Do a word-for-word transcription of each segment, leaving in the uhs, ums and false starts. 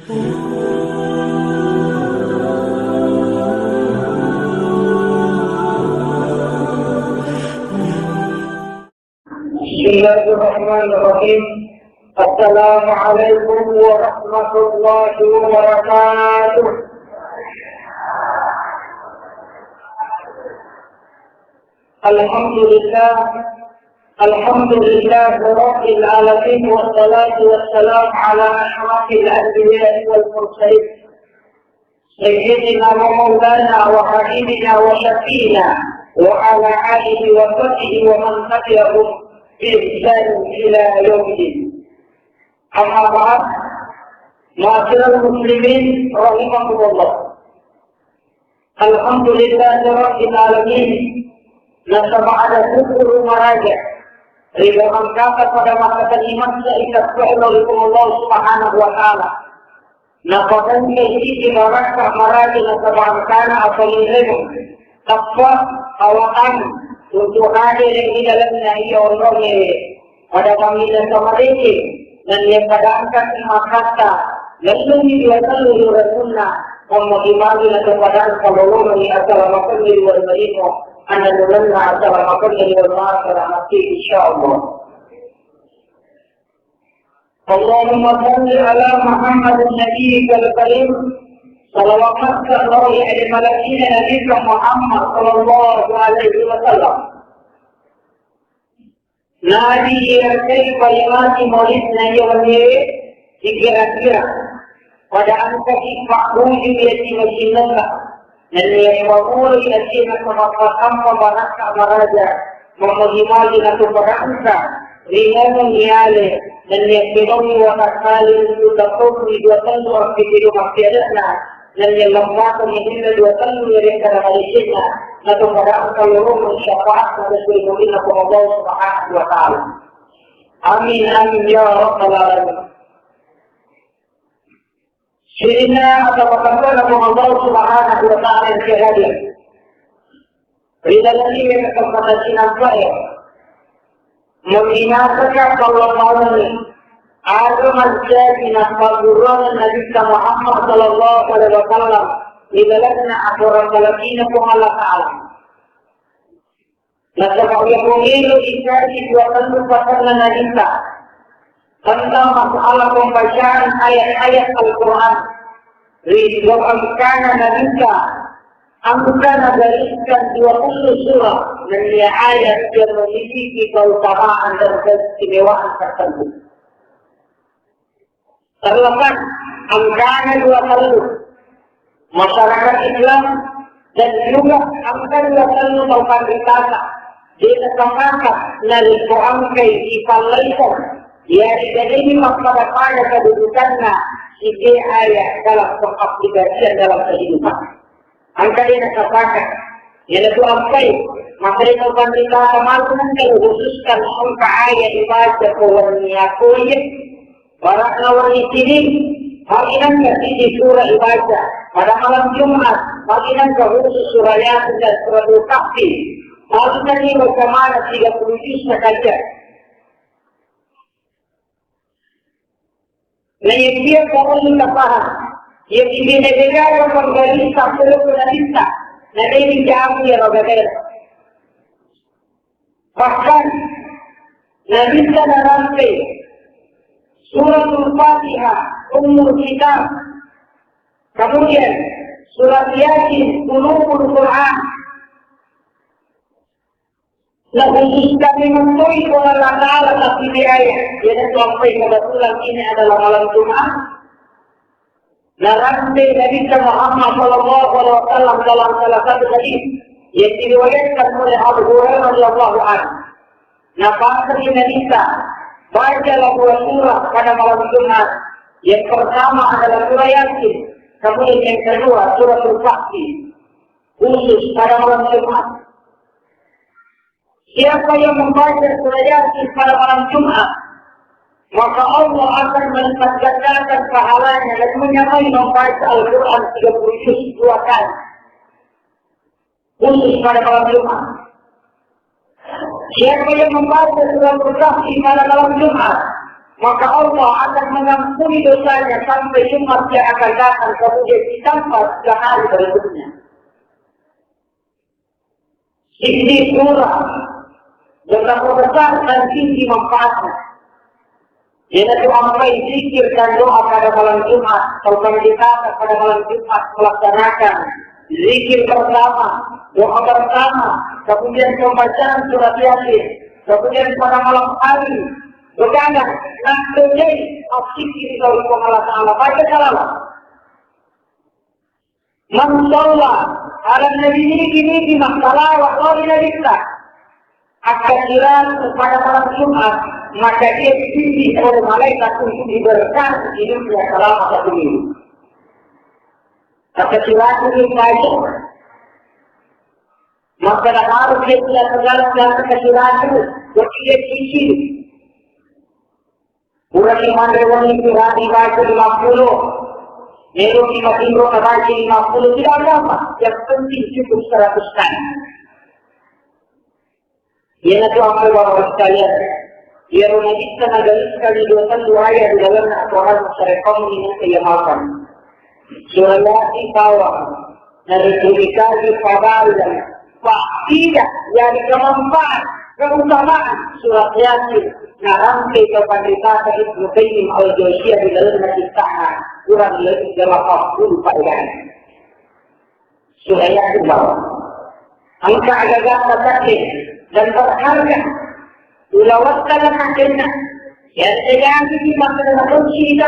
بسم الله الرحمن الرحيم. السلام عليكم ورحمة الله وبركاته. الحمد لله. الحمد لله رب العالمين، والصلاة والسلام على أشرف الأنبياء والمرسلين، سيدنا ومولانا وحبيبنا وشفيعنا وعلى آله وصحبه ومن تبعهم بإحسان إلى يوم الدين. أما بعد، معاشر المسلمين رحمكم الله. Alhamdulillahirabbil alamin. Nasaba ada syukur maraja ri laleng kata pada masa tadi masa ikatku Allah Subhanahu wa Ta'ala. Napatengke siti barakka maraja nasaba engkana apa minremu. Tappa awakang untuk hadir di dalamnya ia orang pada panggilan sama deke, dan ia pada angkat makatta, lalu dua tellu rasunna, magi-magi na kepada engka lolongi assalamualaikum warahmatullahi wabarakatuh, anda nunanna assalamualaikum warahmatullahi wabarakatuh, insyaallah. Allahumma salli ala Muhammadin nabiyyikal karim. Salawat Allah ala malakina Nabi Muhammad sallallahu alaihi wasallam. Nabi iya kai parimati maulidna iya wennié, dikira-kira pada engkaki pakkuju iya timasinnetta, nenniya pamuloi aséna samappatampa barakka maraja, mammagi-magi nato pada engka ringangengngi alé, nenniya pédongngi watakkale untu tatongngi dua tellu appikirung appiade'na, Nalliang lammateng ri dua tellu ri engkana madécénna, nato pada engka lolongeng syafaatna ri Rasulullah Muhammad sallallahu alaihi wasallam. Amin, amin, ya rabbal alamin. Sininna atau pakantola Muhammad sallallahu alaihi wasallam yang hadir. Ri laleng iye kesempatan sinampa'e, mabinasaka sallallahu alaihi wasallam, aga mancaji nappagguruanna Nabitta Muhammad sallallahu alaihi wasallam ri lalenna akorang malakina Puang Allah Ta'ala. Nasaba iya pungilo dikaji dua tellu pasanna Nabitta. Tentang masalah pembacaan ayat-ayat Al-Quran. Ridho engkana Nabitta, engka nagariskan dua puluh surah, nennia ayat yang memiliki keutamaan dan keistimewaan tertentu. Terlepas engkana dua tellu masyarakat Islam dan juga engka dua tellu tau panritata, de' nasepakat narekko engkai ipallaikan, yarega de' mappada-pada kedudukanna side ayat dalam pengaplikasian dalam kehidupan. Engka de' nasepakat. Iyanatu ampai, makkeda tau panritata matu engka khususkan engka ayat ibaca ko wenni apoye, Barakna wenni Senin, magi nengka siji surah ibaca. Pada malam Jumat, magi nengka khusus surah Yasin dan suratul Kahfi. Magi nengka ibaca maneng tiga puluh juz sekalian. Nah, yang dia perlu kita paham. Yang dibeda-bedakan penggaris sampai ke Nabitta. Nah, ini jauh ya, Bapak. Bahkan, Nabitta narampe Suratul Fatihah, Ummul Kitab, kemudian Surat Yasin, Ummul Quran. Nakhususkan memang toi Puang Allah Ta'ala, tapi di ayat, jadi sampai kebetulan ini adalah malam Jumat. Narampe Nabi Muhammad sallallahu alaihi wasallam dalam salah satu hadis yang diriwayatkan oleh Abu Hurairah radhiyallahu anhu. Napasang Nabi, bacalah dua surah pada malam Jumat. Yang pertama adalah surah Yasin, kemudian yang kedua surah Al-Kahfi, khusus pada malam Jumat. Siapa yang membaca surah Yasin pada malam Jumat, maka Allah akan melipat gandakan pahalanya dan menyamai membaca Al-Quran tiga puluh juz dua kali, khusus pada malam Jumat. Siapa yang membaca surah Al-Kahfi pada malam Jumat, maka Allah akan mengampuni dosanya sampai Jumat yang akan datang, kemudian ditambah tiga hari berikutnya. Isi surah, betapa besar dan tinggi manfaatnya. Iyanatu ampai zikir dan doa pada malam Jumat, atau pendeta pada malam Jumat melaksanakan zikir bersama, doa bersama, kemudian pembacaan surat Yasin, kemudian pada malam hari begadang, nak terjadi zikir dari Allah Ta'ala, baca salawat. Man shalla ala nabi, nigi-nigi massalawat lao ri Nabitta, akkasiratu pada malam Jumat, maka dia dipilih oleh malaikat untuk diberkati hidupnya selama satu minggu. Akkasiratu itu saja. Maka harus dia tidak segala sesuatu, dia tidak cicil. Puraki manre wenni, purani baca lima puluh. Meloki matinro, nabaca lima puluh, tidak ada apa. Yang penting cukup seratus kali. Iyanatu ampai Bapak sekalian. Iyaro Nabitta nagariskan dua tellu ayat di dalam Al-Quran, masyarakat ini yang makan. Surah Yasin bawang, narekko dikaji fadail, faedah, jadi kemanfaat, keutamaan surat Yasin, narampe to panritata Ibnu Qayyim Al-Jauziyah di dalamna kittana, kurang lebih delapan puluh faedah. Surah Yasin bawang. Engka agaga penting dan berharga. Ulawatkan akhirnya. Yang terjadi di masa depan kita.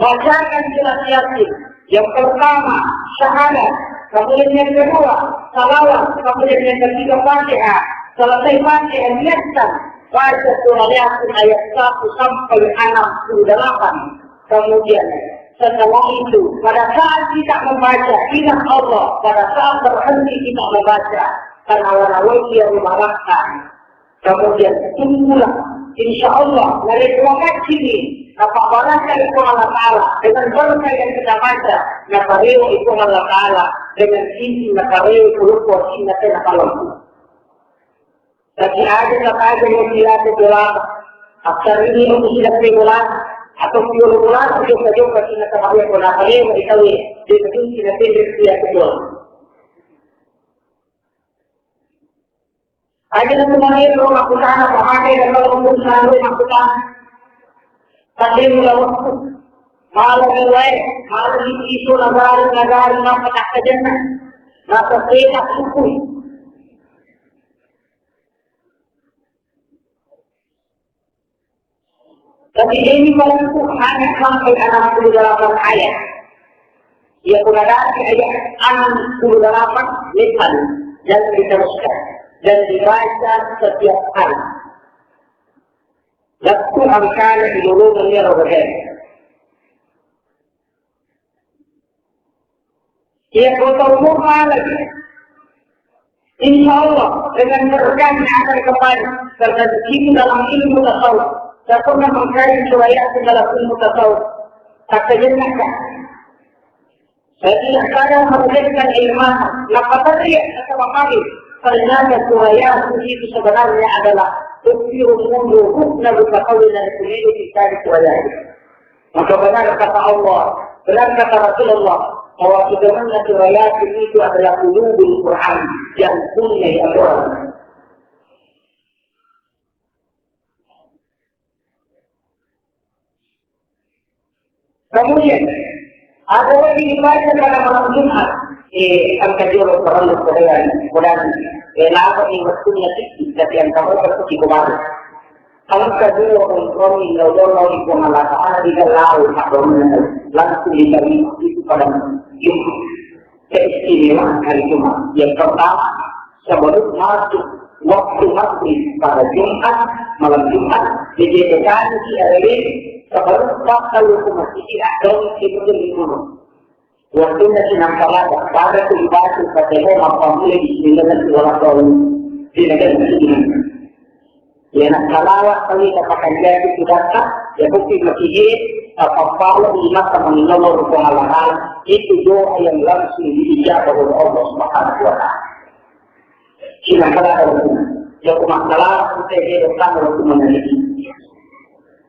Bacakan surat Yasin. Yang pertama, syahadat. Kemudian yang kedua, salawat. Kemudian yang ketiga, Fatihah. Selesai Fatihah, niatkan baca surah Yasin ayat satu sampai enam puluh delapan. Kemudian, setelah itu, pada saat kita membaca, ingat Allah. Pada saat berhenti kita membaca, karena wala wajib yang diharapkan. Kemudian tunggulah, insya Allah, narekko makkaccini, napabbarakkai Puang Allah Ta'ala dengan berkah yang kita baca, naparewa Puang Allah Ta'ala dengan izin, naparewa pulukku asinna tena kalampu. Tapi aja kata aja mau silaku bola, aksarini mau silaku bola, atau piolo bola, jokka-jokka sina tabawa bola, naparewa ikawe, dia penting sina pendek silaku bola. Aja na tumani ro makkutana, pamake dan kalau untuk selalu makkutana. Tapi mula waktu, malam mulai, malam itu nagari, nagari, maka tak kejena. Maka kita sukui. Tapi ini malamku hanya sampai enam puluh delapan ayat. Ya, kurang dari ayat enam puluh delapan lepas dan diteruskan dan dibaca setiap hari. Waktu angkana ilolongan ya rogohe. Iya, kota umur lagi. Insya Allah, dengan berkahnya akan kembali. Karena di sini dalam ilmu tasawuf, saya pernah mengkaji surah Yasin dalam ilmu tasawuf. Kata jenaka, saya tidak sadar menghadirkan ilmu. Kenapa tadi ya? Kata Bang Habib, ternyata surah Yasin itu sebenarnya adalah bukti umur ruhna buka kawin dan kuliah di surah Yasin. Maka benar kata Allah, benar kata Rasulullah, bahwa sebenarnya surah Yasin itu adalah ulumul Quran, jantungnya Al-Quran. Kemudian, ada lagi dibaca pada malam Jumat, eh, angka jolo parellu kemudian, kemudian, eh, lama ni waktunya sedikit, tapi angka berapa sedikit kemarin. Engka dua onrong ilolongeng Puang Allah Ta'ala ri laleng lau, langsung diterima itu pada Jumat. Keistimewaan hari Jumat. Yang pertama, sebelum masuk waktu maghrib pada Jumat, malam Jumat, didetekan di hari sebelum bakal hukum masjid atau sebelum lima. Waktunna sinampalada, pada tu ibatu, pada tu mappammula bismillah, di negara ini. Iya, nak salawat kali, katakan dia itu sudah tak, ya, bukti masih, apa, apa, lima sama lima, baru Puang Allah Ta'ala, itu doa yang langsung diijabah oleh Allah Subhanahu wa Ta'ala. Sinampalada, ya, aku masalah, kita dia datang, aku meneliti.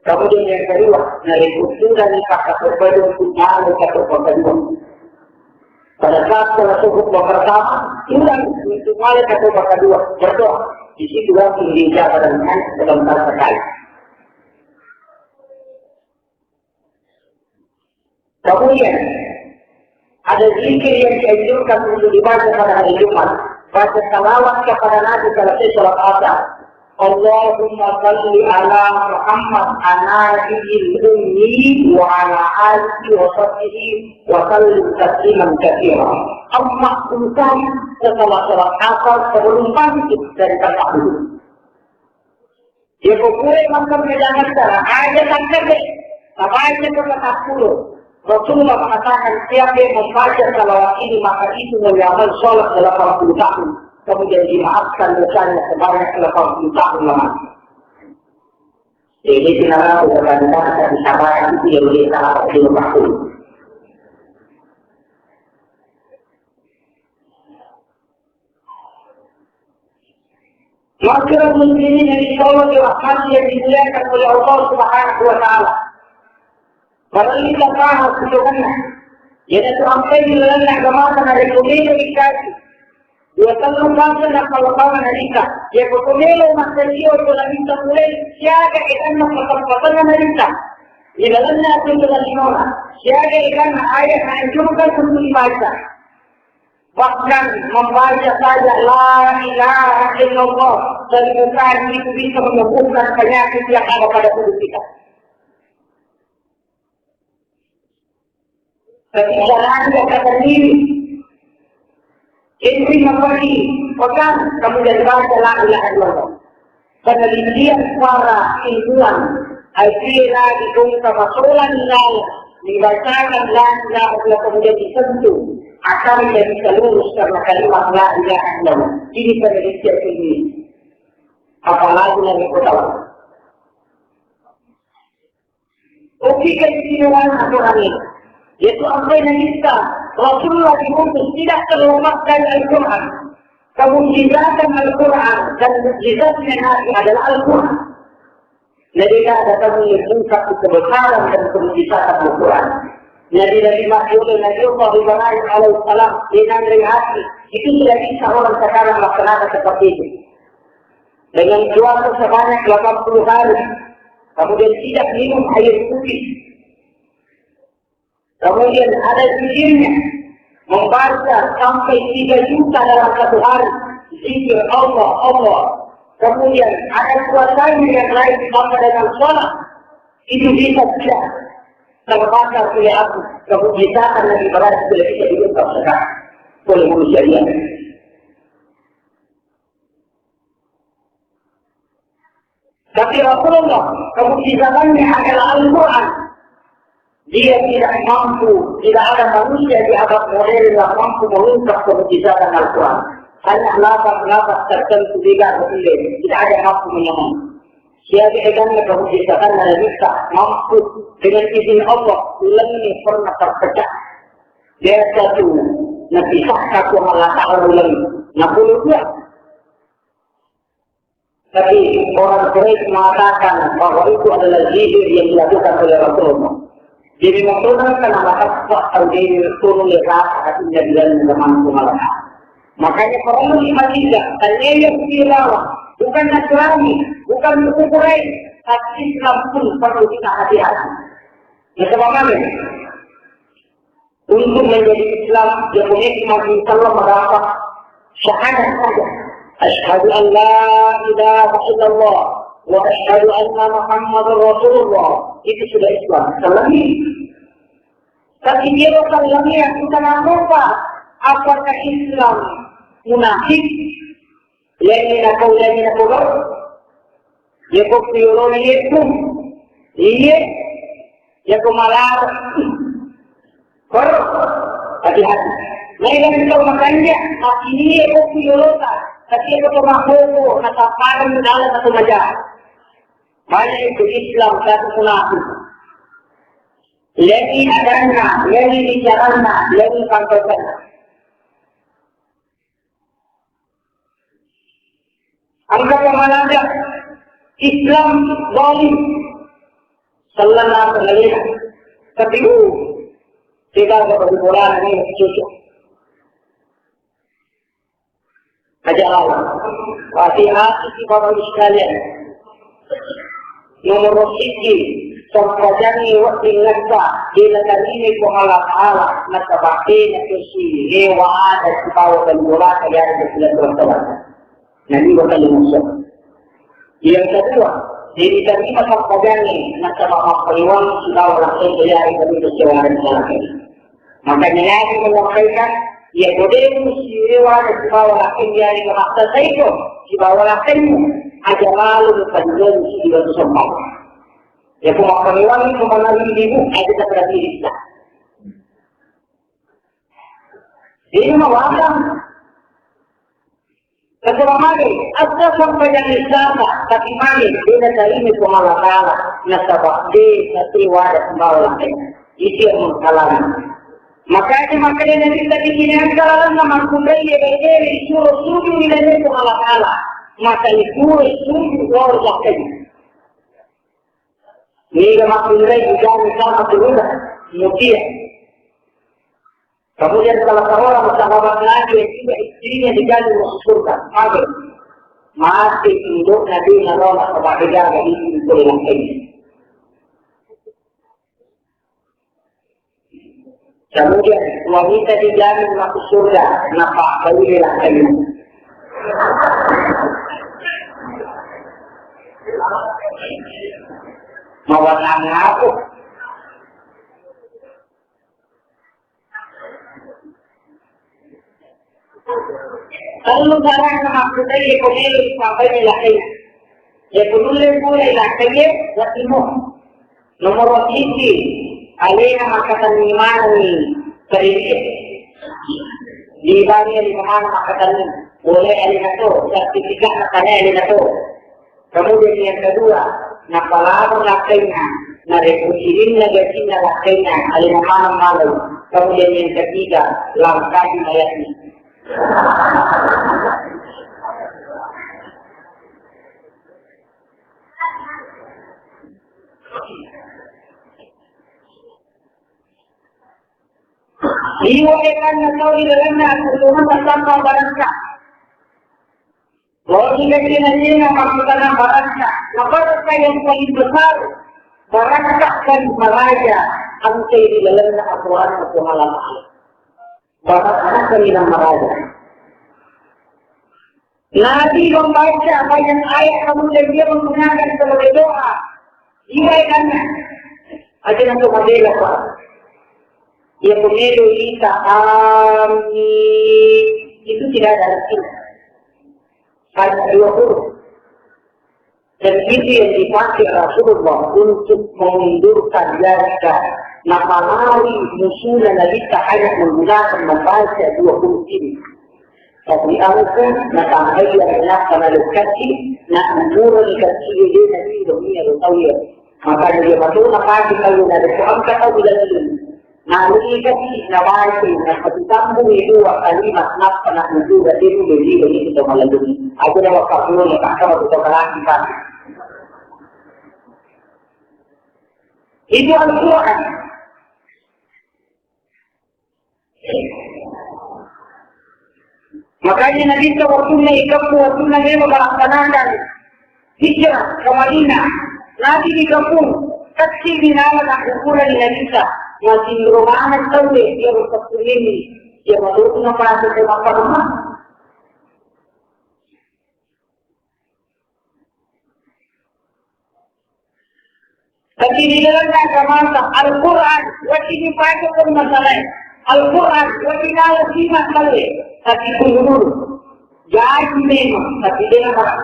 Kemudian yang kedua, narekko tudang pakkatebbadung, malai katobba kedua. Pada saat selesai khutbah pertama, tudang untuk malai katobba kedua, berdoa. Di situ langsung diijabah dengan sebentar sekali. Kemudian, ada zikir yang dianjurkan untuk dibaca pada hari Jumat. Baca salawat kepada Nabi selesai sholat asar. Allahumma salli ala Muhammad an-nabiyil ummi wa ala alihi wa sahbihi wa sallim tasliman katsira. Amma usai setelah sholat asar sebelum bangkit dari tempat duduk. Yako pura makkeda acara, aja tangkede, nabaca ko patappulo. Rasulullah mengatakan, siapa yang membaca salawat ini, maka itu mengamal sholat delapan puluh tahun. Kemudian dimaafkan dosanya sebanyak delapan puluh tahun lamanya. Jadi, kenapa bukan kita bisa bayar itu yang dia salah satu waktu. Ma'asyiral muslimin yang insyaallah dirahmati, yang dimuliakan oleh Allah Subhanahu wa Ta'ala. Barang kita paham sebenarnya. Jadi, itu sampai di dalam agama, karena rekomendasi dua tahun masa nak kalau kawan kita. Ya, rekomendasi masa dia, kalau kita mulai siaga, kita nak pasang-pasang kita. Di dalamnya itu telah dimaksud. Siaga, kita nak ayat anjurkan untuk dibaca. Bahkan membaca saja la ilaha illallah dari Quran itu bisa menyembuhkan penyakit yang ada pada tubuh kita. Tapi jangan dia kata diri. Jadi, maka pegang, kemudian baca la ilaha illallah. Penelitian para ilmuwan, akhirnya dibongkar masalah nilai, dibacakan la ilaha illallah, kemudian disentuh, akan jadi seluruh karena kalimat la ilaha illallah. Ini penelitian ilmiah. Apalagi yang kita tahu. Oke, keistimewaan aturan ini, yaitu apa yang kita Rasulullah diutus tidak terlepas dari Al-Quran. Kemujizatan Al-Quran dan mujizatnya Nabi adalah Al-Quran. Jadi, tidak ada kami mengungkap kebesaran dan kemujizatan Al-Quran. Jadi, dari Nabi Allah Ibrahim alaihissalam dengan dari hati, itu tidak bisa orang sekarang laksanakan seperti itu. Dengan puasa sebanyak delapan puluh hari, kemudian tidak minum air putih. Kemudian ada zikirnya, membaca sampai tiga juta dalam satu hari, zikir Allah, Allah. Kemudian ada puasanya yang lain ditambah dengan sholat, itu bisa tidak terbakar oleh api. Kemudian Nabi Ibrahim tidak bisa diungkap sekarang oleh manusia dia. Tapi Rasulullah, kemujizatannya adalah Al-Quran. Dia tidak mampu, tidak ada manusia di abad modern yang mampu mengungkap kemujizatan Al-Quran. Hanya lafaz-lafaz tertentu, tidak boleh, tidak ada yang mampu menyamai. Siapa yang kemujizatan Nabi mampu dengan izin Allah, ulangnya pernah terpecah. Dia satu, napisahkan Tuhan Allah Ta'ala ulangnya. Nah, kalau dia Tapi orang Quraisy mengatakan bahwa itu adalah sihir yang dilakukan oleh Rasulullah. Jadi, Rasulullah kan anak apa, kalau dia turun dia rasa hatinya bilang teman malah. Makanya perlu dimatikan. Tanya yang dilawan. Bukan Nasrani, bukan suku Quraisy, tapi Islam pun perlu kita hati-hati. Nah, sebab mana? Untuk menjadi Islam, dia punya iman Islam berapa? Syahadat saja. Asyhadu an la ilaha illallah wa asyhadu anna Muhammadar Rasulullah. Itu sudah Islam. Selama ini. Tapi dia bukan lagi yang kita lupa. Apakah Islam munafik? Lainna nakau, lainna nakau. Yako piyolo iye pun. Iye. Yako malar. Kor. Hati-hati. Lain tau makanja, tapi iye ko piyolota. Tapi yako to makoko, nataparan dalam atau maja. Banyak itu Islam satu munafik. Lagi adanya, lagi bicaranya, lagi pangkatnya. Engka pamalada Islam zalim. Sellenna pengelina. Tapi, uh, tidak ada bagi bola ini cucuk. Aja Allah. Hati-hati, Bapak Ibu sekalian. Nomor siji, sempajangi wedding ngessa, dena tarimi Puang Allah Ta'ala, nasaba dena kesi lewa ada sibawa dan bola kalian ke bulan Ramadan. Nah, ini bakal dimaksud. Yang kedua, dena tarima sempajangi, nasaba mappaliwang sibawa langsung kalian ke bulan Ramadan. Makanya Nabi menyampaikan, iya ko de' musirewa sibawa lakkainna, iya ko makkasaiko sibawa lakkainna, aja malu mupanjari sibawa sombong. Iya ko makkarewangi ko manari ibu, aja tak berarti kita. Ini mah wabah. Nasaba magi, asa sampajang isata, tapi magi, dena tarimi Puang Allah Ta'ala, nasaba de' naterima sibawa lakkainna. Itu yang menghalangi. Makanya, makanya Nabi tadi ini angka lalanna makkunrai, iya, baik, iya, disuruh sujud di dalam Puang Allah Ta'ala. Maka itu sujud wau lakkainna. Niga makkunrai di dalam sama turun, mutia. Kemudian salah seorang sahabat Nabi yang juga istrinya dijamin masuk surga. Mati. Mati indukna, dena nalona, kepada jaga itu untuk yang ini. Kemudian wanita dijamin masuk surga, napa beli lakkainna. Mawanang aku. Tellu carana makkunrai iya ko melo sampajang lakkainna. Iya ko nulle pura lakkainna, wedding mo. Nomor siji, alena makkatenni manenni kredit. Di bank iya lima maneng makkatenni. Boleh alena to, sertifikatna tania alena to. Kemudian yang kedua, napalabang lakkainna, narekko sininna gajinna lakkainna, alena maneng malai. Kemudian yang ketiga, langkahi mayatna. Liwa ekanna tau di lalenna aku tuhan tanpa barangka. Logika kena-kena maksudnya barakka. Nah, barakka yang paling besar, barakka dan maraja, engka di lalenna aturan Puang Allah Ta'ala. Barakka dan maraja. Nabi membaca banyak ayat, kemudian dia menggunakan sebagai doa. Iya, ikannya. Aja nanti model apa? Iya, pemilu kita, amin. Itu tidak ada artinya. Hanya dua huruf. Dan itu yang dipakai Rasulullah untuk mengundurkan jarak. Nah, apalagi musuhnya Nabi tak hanya menggunakan membaca dua huruf ini. Tapi aku, nah, sampai dia mengaku pada lokasi, nah, ukuran kecil dia nanti dunia tahu ya. Makanya dia masuk, nah, pagi kalau ada Quran, kata udah dulu. Nalekaki, nabaca, napasisambungi dua kalimat, nappa nakusuga, tenni, tenni, tenni, tenni, malebbi. Aku dah waktu dulu, tak tahu aku tak lagi, Pak. Itu Al-Quran. Makanya Nabi itu waktu naik kampung, waktu naik melaksanakan hijrah ke Madinah, Nabi di kampung kecil di nama nak ukuran di Nabi, masih rumah tahu deh, dia berkeliling, dia mau turun apa, dia mau apa rumah. Tapi di dalam agamata, Al-Quran, wajib dipakai pun masalah. Al-Quran, wajib kalau simak kali. Tapi dulu, jadi memang, tapi dia marah.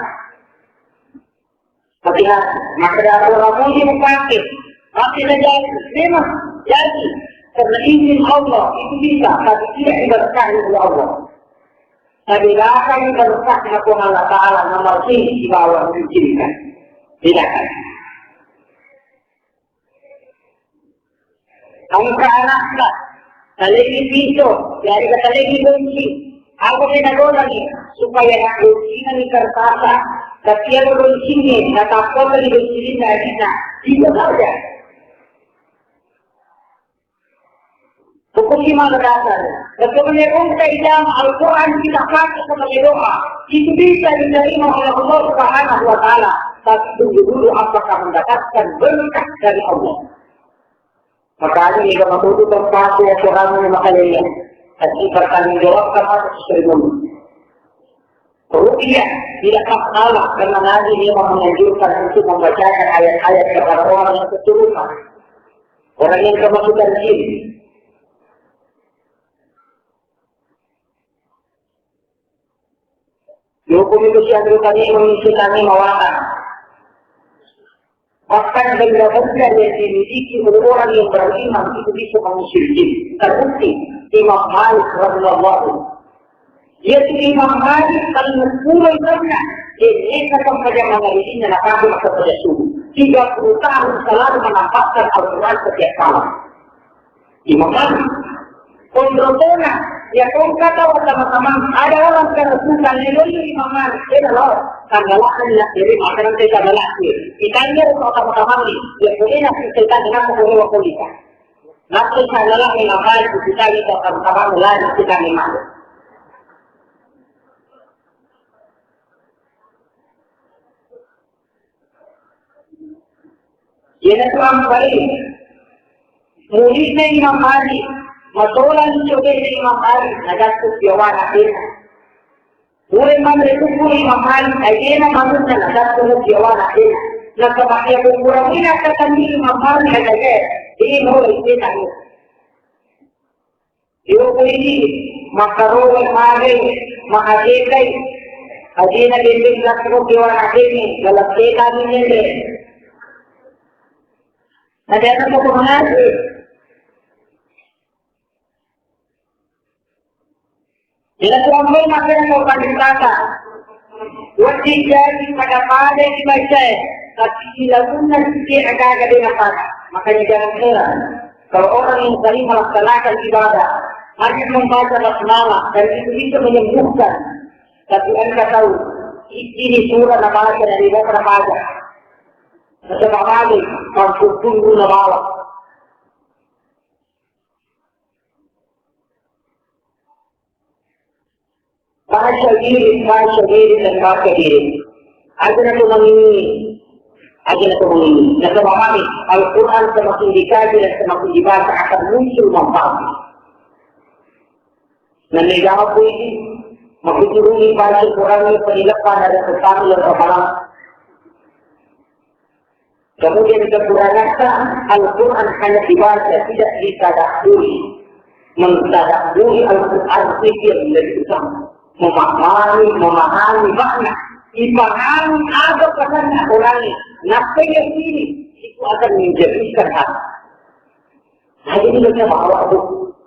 Tapi hati, maka ada orang mau dipakai. Tapi dia jadi, memang jadi. Karena izin Allah, itu bisa, tapi tidak diberkahi oleh Allah. Tapi bahkan berkah na Puang Allah Ta'ala nomor sini di bawah diizinkan. Tidak kan? Engka anakka, talegi piso, jadi talegi gonci. Apa kita gonangi? Supaya nak gonci ini kertasa. Tapi yang gonci ini, kata apa tadi gonci ini, tidak saja. Ini mana dasar? Kemudian kita ijama Al-Quran kita pakai sebagai doa, itu bisa diterima oleh Allah Subhanahu wa Ta'ala. Tapi tunggu dulu apakah mendapatkan berkah dari Allah. Makanya jika betul tempat ya Quran ini makanya ini. Tapi bertanggung jawab sama sesungguhnya. Ruqyah tidak masalah karena Nabi memang menganjurkan untuk membacakan ayat-ayat kepada orang yang kesurupan, orang yang kemasukan jin. Hukum itu sianggurkan memang mencintai mawatan. Bahkan benda-benda yang dimiliki oleh orang yang beriman itu bisa mengusir jin. Terbukti Imam Malik radhiyallahu anhu. Yaitu Imam Malik kalau sepuluh tahunnya, dia nekat sampai dia mengajinya, nak aku masa pada subuh. Tiga puluh tahun selalu mengamalkan Al-Quran setiap malam. Imam Malik. Konrotona, ya kongka tahu sama-sama ada orang kerasukan leloi Imam Malik. Dia loh, tanggalan ya, jadi makanan saya tanggalan. Ikannya kok sama-sama nih, ya boleh nasi setan dengan kok boleh waktu nikah. Nasi tanggalan Imam Malik, kita ini kok sama-sama lagi kita memang. Iyanatu ampai muli'na Imam Malik, matolani cobena Imam Malik, nagattu piawana dena. Pura manre kuburu Imam Malik, ajena manunna nagattu piawana dena. Nasaba iya kuburanna katani Imam Malik, aja dena, dena. Yopo ini, makkarowe mage, mahajekai, ajena bembe lakko kewa ajeni, dalam teka minende. Ada apa kok mengaji? Tidak terlalu makanya kau panggil kata. Wajib jadi pada-pada dibaca, tapi dilakukan tidak ada-ada dengan pada. Makanya jangan heran. Kalau orang yang sering melaksanakan ibadah, hanya membaca basmalah dan itu bisa menyembuhkan. Tapi engkau tahu, ini surah nabaca dari mana nabaca. Sebab kami, kampung tunggu nabawa. Baca diri, baca diri, dan baca diri. Aja na tu mangini, aja na tu mangini. Nasaba mami, Al-Quran semakin dikaji dan semakin dibaca akan muncul manfaat. Nah, negara pun ini, makuturuni baca Quran ini, penilepan ada sesama yang terhalang. Kemudian kekurangannya, Al-Quran hanya dibaca, tidak ditadabburi. Mentadabburi Al-Quran itu yang lebih utama. Memahami, memahami makna. Dipahami apa pesannya Quran ini. Nah, ini itu akan menjadikan hati. Nah, ini kita bawa tuh.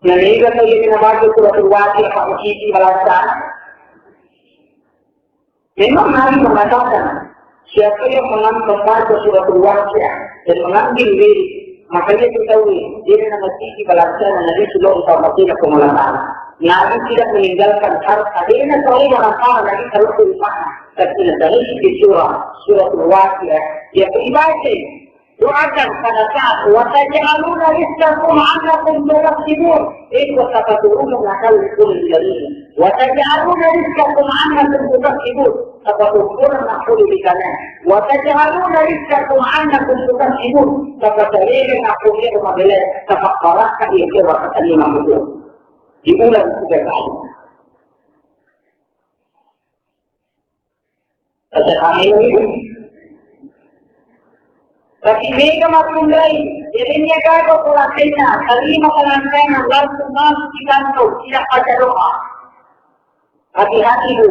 Nah, ini kan lagi kita baca surat Al-Waqiah, Pak Masjid, balasan. Memang Nabi mengatakan, siapa yang mengambil, membaca suratul Waqiah dan mengambil wirid, maka dia ketahui, dia akan mati di balasan Nabi Sallallahu Alaihi Wasallam. Nabi tidak meninggalkan harta, dia nak tahu orang salah, Nabi kalau lupa, tapi Nabi di surah, suratul Waqiah, dia pergi baca. Doakan pada saat, "Wa taj'aluna rizqakum annakum tukadzibun." Iko tapaturunna nakal kulli dalil. "Wa taj'aluna rizqakum annakum tukadzibun." Tapaturunna nakul dikana. "Wa taj'aluna rizqakum annakum tukadzibun." Tapaturunna nakul mabele. Tapaparaka iya kira katanya mampu. Diulang tiga kali. Tapi mega makkunrai, jarinnya gaga polatenna, terima pengantin langsung masuk di kantor, tidak baca doa. Hati-hati, Bu.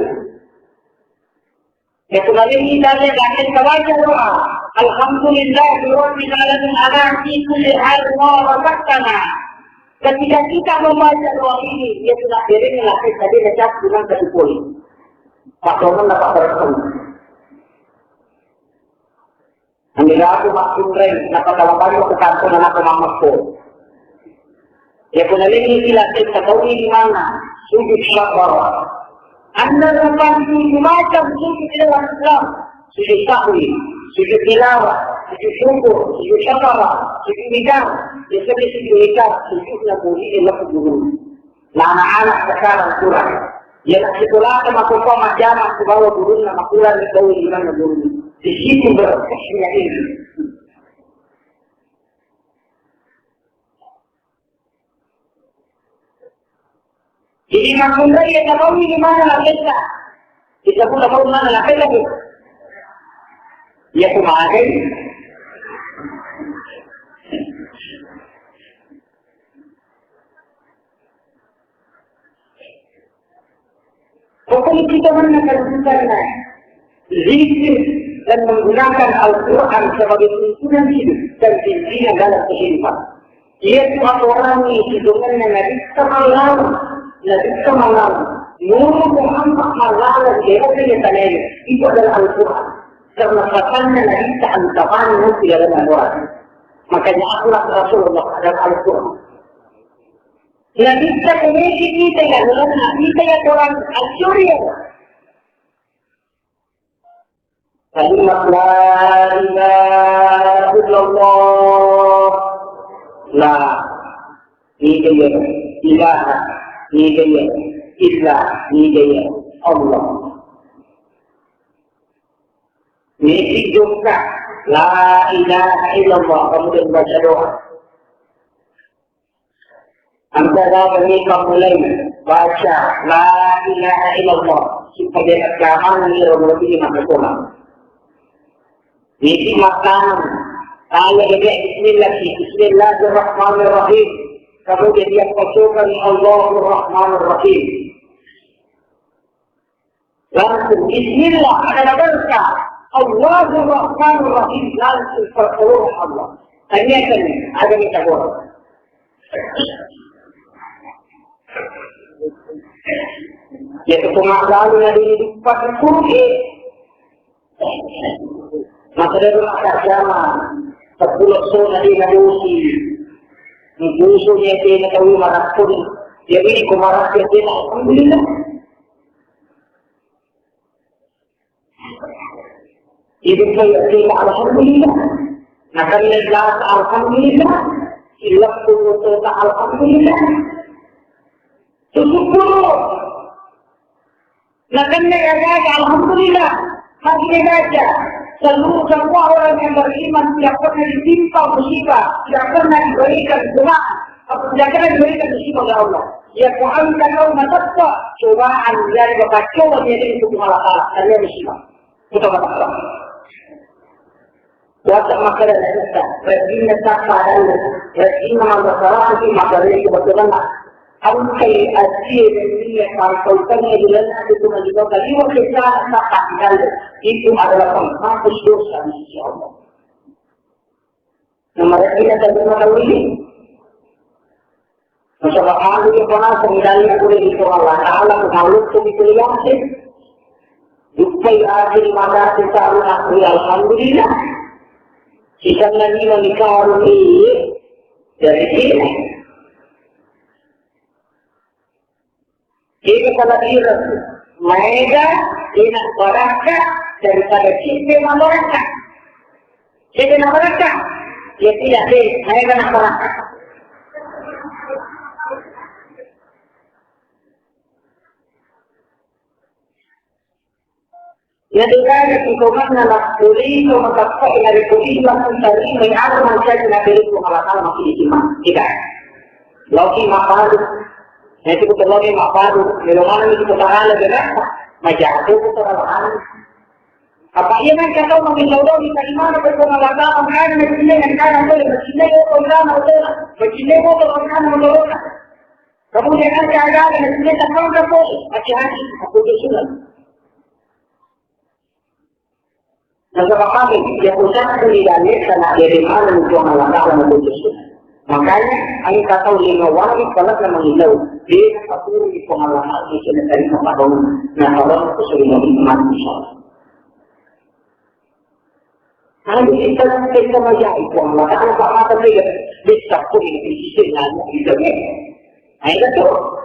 Ya, kemarin kita lihat, kita baca doa. Alhamdulillah, Rabbil Alamin, ala fi kulli hal ma razaqtana. Ketika kita membaca doa ini, dia sudah dirinya lah, kita dia cap dengan kecuali. Pak Roman dapat berkata. Ambil aku Pak Kunreng, dapat kalau banyak ke kantor dan aku mamakku. Ya, kuna lagi sila kita tahu ini mana? Sujud syukur. Anda dapat tujuh macam sujud dalam Islam. Sujud sahwi, sujud tilawah, sujud syukur, sujud syafalah, sujud bidang. Biasa di situ ika sujudnya buri enak guru. Nah, anak-anak sekarang kurang. Dia nak sekolah sama kau majama ke bawah gurunna makurang di bawah lima guru. Di situ berkesnya ini. Jadi makkunrai ya tahu ini mana lapetna. Kita pun tahu mana lapetna tu. Ya kumagai. Pokoknya kita mana kalau bukan zikir dan menggunakan Al-Quran sebagai tuntunan hidup dan pimpinan dalam kehidupan. Iya tu aturan ni sebenarnya Nabi Muhammad, Nabi Muhammad, Nur Muhammad Malala di daerah ini itu adalah Al-Quran. Karena katanya Nabi tak antaman di dalam Al-Quran. Makanya akulah Rasulullah dalam Al-Quran. Nabi tak kemesi kita ya dalam Nabi kita ya Quran Al-Quran. Kalimat la ilaha illallah. La. Niga iya. Ilaha. Niga iya. Illa. Niga iya. Allah. Niki jokka. La ilaha illallah. Kemudian baca doa. Engka gaga ni pammulai baca la ilaha illallah supaya keamanan ni orang lebih nak sekolah. Niki makanan. Tanya dia bismillah, bismillahirrahmanirrahim. Kemudian dia bacakan Allahur Rahmanir Rahim. Langsung bismillah, ada berkah. Allahur Rahmanur Rahim, langsung pertolongan Allah. Tanyakan, ada minta boros. Ya, itu pengalaman yang dihidup pada kursi. Maka dari masa zaman, sepuluh tahun tadi ngabusi. Musuhnya dia tahu marapun. Jadi, ini kemarin dia alhamdulillah. Ibu saya, kita alhamdulillah. Nah, kami lagi alhamdulillah. Silap pun kota alhamdulillah. Syukur. Nah, kami lagi alhamdulillah. Hati baca. Seluruh semua orang yang beriman tidak pernah ditimpa musibah, tidak pernah diberikan cobaan, tidak pernah diberikan musibah oleh Allah. Ya Tuhan, kau menetap cobaan dari bapak cobaan yang itu Allah Taala. Hanya musibah. Bukan masalah. Kuasa makkeda Nabitta, rejjinna tappa dalle, rejjinna mabbasaraki mabbere kebetulanna. Engkai asie nennia pangkautangnge di lalenna itu menjual kaliwa kesana tappa dalle. Itu adalah penghapus dosa di sisi Allah. Nomor rejjinna tadi makkeda ini. Nasaba' anu iya pona pengidalli pole ri Puang Allah Ta'ala, ku malukku mi kuliasse. Duppai akhir mata ku taru aku, alhamdulillah. Sisanna lima ni karung iye. Jadi, ini. Jadi, kalau dia maega, dia nak barakka daripada cinta mabarakka. Jadi, nak barakka. Ya, tidak, deh. Maega nak barakka. Nadegaga sitomanna nappulito mateppe'e narekko ilang tarimai aga mancaji naberekko malakala maki dicima. Kita. Loki mappadu. Naitu ko loki mappadu. Melo maneng itu pahala berapa? Majago ko pahala. Apa iya nang kata maki saudara di tarimana ko malakala makana nacilai nang kana ko nacilai ko kana ko nacilai ko kana ko. Kemudian ada ada nacilai takkan ko. Hati-hati. Aku sudah. Nasaba' kami, ya, ucapku di dalle' sana jadi mana Puang Allah Ta'ala mengutus. Makanya, ayo kita tahu lima wali kalau sama hilau. Dia atur di Puang Allah Ta'ala di sini tadi sama dong. Nah, kalau aku sudah mau nikmat, insya Allah. Kalau kita, kita mau jadi Puang Allah Ta'ala, Pak Mata, dia bisa pun di sini, nah, gitu, ya. Nah, itu tuh.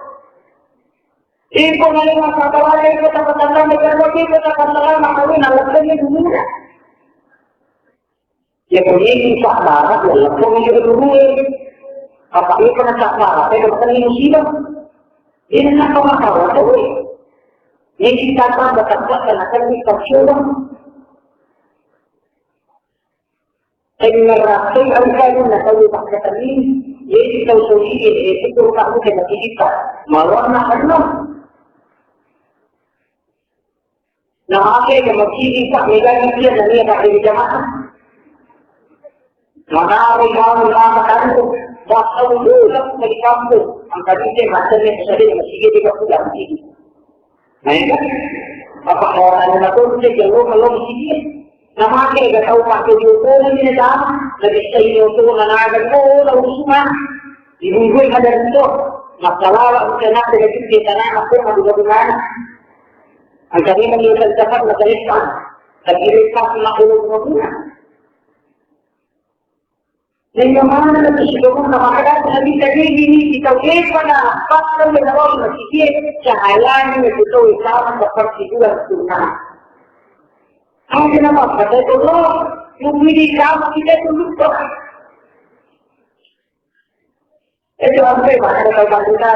Iko nalima sabarana iko tapatandang, iko tapatandang, makawina lebbeni dunia. Ya, ko iko sabarang, ya, lebbeni dunia. Apa iya pernah tak salah, saya dapat musibah. Ini kenapa masalah, tapi ini kita tambah tak kuat karena kan kita coba. Tengngerrattoi engkanu natau pakkatenni, iyaji tau tauji'e, eh, syukur kamu kena kita. Maluanna enno. Nah, ake ke masjid, Pak, megani dia dan dia tak ada jamaah. Maka aku mau lama kampung, tak tahu dulu dari kampung. Angkat dia macamnya, saya masih dia tidak pulang sini. Nah, iya kan? Apa orang yang tahu dia jauh kalau di sini. Namake ga tau pake diotona mi najama, nabissai diotona naga, oh, tau rusuna. Dibunggui maderri to, massalawa bukan ada lagi di tanah aku madu batu mana. Angkanya mengirim cepat na telepon, tapi lepas na ulo guna. Sehingga mana lebih syukur sama kita, kita gini, kita lepas na, pasal yang awal masih dia, cahayanya itu tahu sama seperti bulan purnama. Aja na mappakka tollo, muwidi kama kita itu lupa. Itu sampai pada tau kita.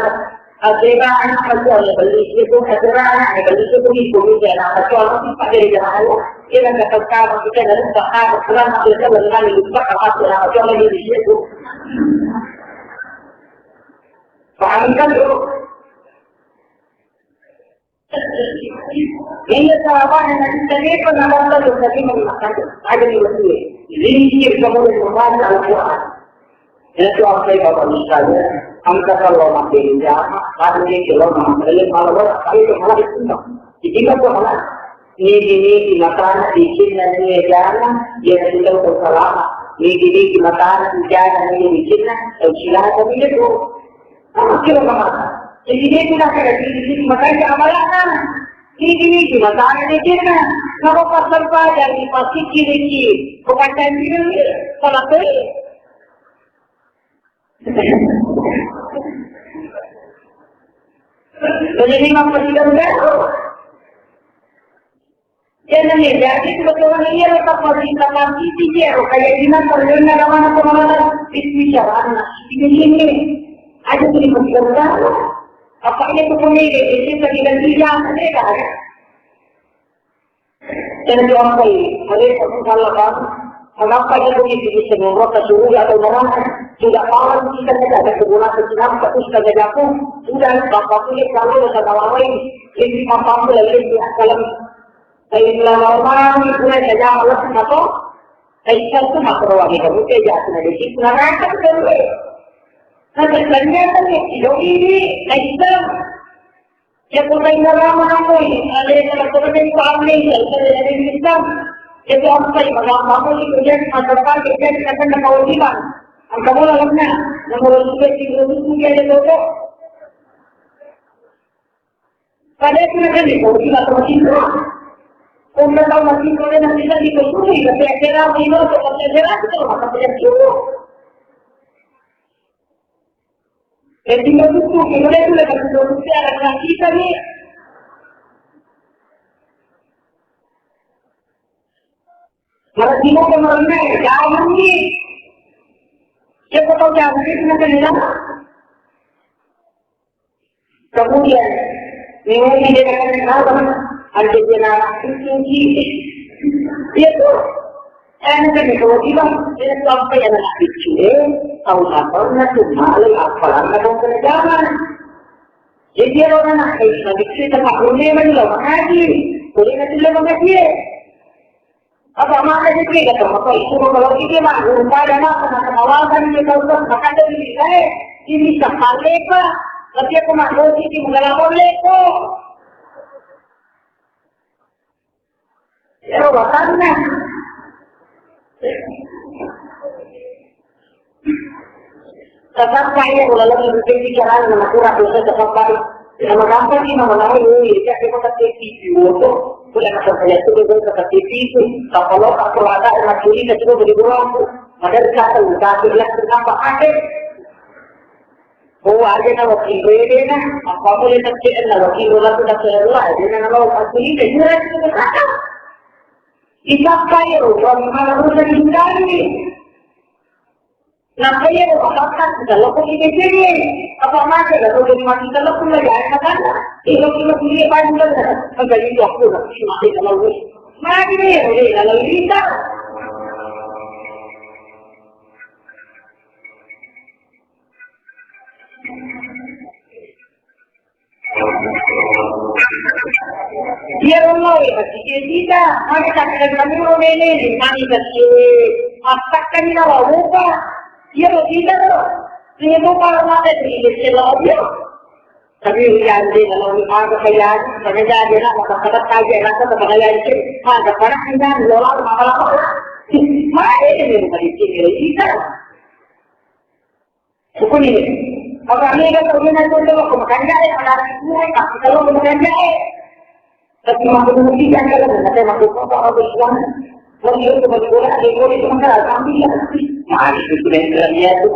Aja na apa tuh, ya beli itu, aja na, ya beli itu, itu bisa, nah, apa tuh, apa sih, pakai di jalan. Kita nggak tahu kamu, kita nggak lupa, ah, kurang, apa itu, kurang, lupa, apa tuh, apa tuh, apa di situ. Paham kan, tuh? Iya, sahabat yang nanti tadi pernah datang tuh, tadi mengatakan, ada di masjid. Zikir kemudian membaca Al-Quran. Itu apa yang Bapak Ibu sekalian? Angkat kalau makin jamaah, tadi kalau makin malah tapi itu malah itu. Jadi apa malah? Nigi-nigi matana bikinna nia jana, iya kita tau salama. Nigi-nigi matana ijana nia bikinna, tau cilaka nia tu. Kira mata. Jadi dia tidak ada di sini, makanya amalana. Ini, ini, di mata ada dia kena. Kalau pasal pada di pasti kiri-kiri. Bukan kan kiri, salah pilih. Jadi, memang presiden baru. Jadi, jadi, sebetulnya iya, lepas pasti, pasti, iya, kayak gimana, kalau dia nggak mana, kemana, itu bicaranya. Ini, ini. Aja jadi presiden baru. Apa ini tuh pemilik? Ini tadi dan tiga, ada kan? Dan diampai, mereka pun salah paham. Mengapa dia begitu bisa membuat surga atau neraka? Sudah paham kita tidak ada kegunaan, kenapa terus kita jago? Sudah, bapak punya kalau ada orang lain, jadi bapak punya lain di dalam. Saya bilang, "Orang itu saya jangan lepas atau saya itu masuk ruang itu, saya jatuh dari situ, neraka itu kan." Nah, ternyata nih, ini, nah, itu. Iya, pura inna lama namoi, alena lakoranai paamne, iya, iya, iya, iya, iya. Iya, ampai, maga-, maga-, iya, iya, masyarakat, iya, iya, iya, kan kewajiban. Angka bola lemna, nomor dua, tiga, tujuh, iya, iya, toto. Pada itu kan di kewajiban, kewajiban. Pura tahu masih boleh nanti kan dikonsumsi, tapi akhirnya, ini, untuk akhirnya, itu, maka tidak cukup. Jadi, menurutku, gimana itu lagi menurutku anak-anak kita nih? Malah sibuk sama renang, jangan nih. Siapa tahu jangan itu nanti bilang. Kemudian, ini dia akan kenapa? Ada dia nak cuci. Dia tuh Ente mi to bilang, ente sampai anak kecil, tau sabarna cuma lagi apalanna kau kena zaman. Jadi, ero anak kecil, anak kecil tempat rumah mani lo mengaji, boleh nanti lo mengaji. Apa mana sih kita sama kau itu kalau kita mah guru pada mah pernah kenawasan dia tahu kan maka dari saya ini sampai pak, tapi aku mah kau sih di mengalami leko. Ero watanna. Tatappa iya ulaleng rupeti carana nakurang dosa tatappa. Nama gampang sih nama nama ini, ya kita tetap T V itu. Udah kata saya tuh gue tetap T V itu. Kalau tak perlu ada anak ini kita coba beli bola aku. Ada kata udah bilang kenapa ada? Oh, aja na wakinro ede na, apa boleh tak cek na wakinro laku tak cek lah, ede na lo pasti ini dah jelas itu kata. Isappa ero, suami malah urusan hindari. Nappa iyaro masatta, kita lokko ki becenge. Apa mate, kalau jadi mati, kita lokko lagi, ayo, makanna. Ilo, ilo, ilo, panjang, kan? Sampai itu aku udah mati, kalau gue. Mati deh, udah, kalau bisa. Iyaro lao e, masijji-jita, magi takkaramuro mele, magi kasi mattakkani nawa mupa. Iyaro kita ro, iyaro mupa mate ri desa lao dia. Tapi ri ande nalo ni maga kaya, maga jadi na, maga kata kaya, na kata maga jadi, maga pada kaya, lo lao maga lao. Magi ini magi kita. Sukuni. Apa ni kan tu ni tu tu ko makanjai, pada ni kan kalau ko makanjai. Tapi mampu mesti kan kalau nanti mampu kau tak habis uang. Kalau dia tu berkurang, dia boleh sementara kami ya. Mari tu sudah dia tu.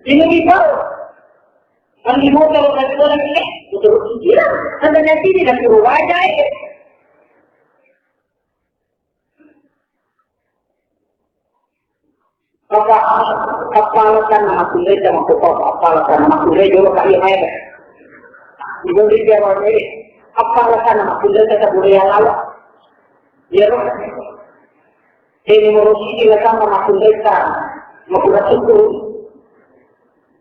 Ini kita. Kami mau kalau nanti orang ni, betul dia. Sampai nanti dia suruh wajai. Apa, apa alasanna makkunrai tamakkutau? Apa alasanna makkunrai jolo ka iya maega? Ibu ri jawab ini. Apa alasanna makkunrai tata budaya lawa? Iya, Bang. Ini mengurusi alasanna makkunrai ta, makkura syukur.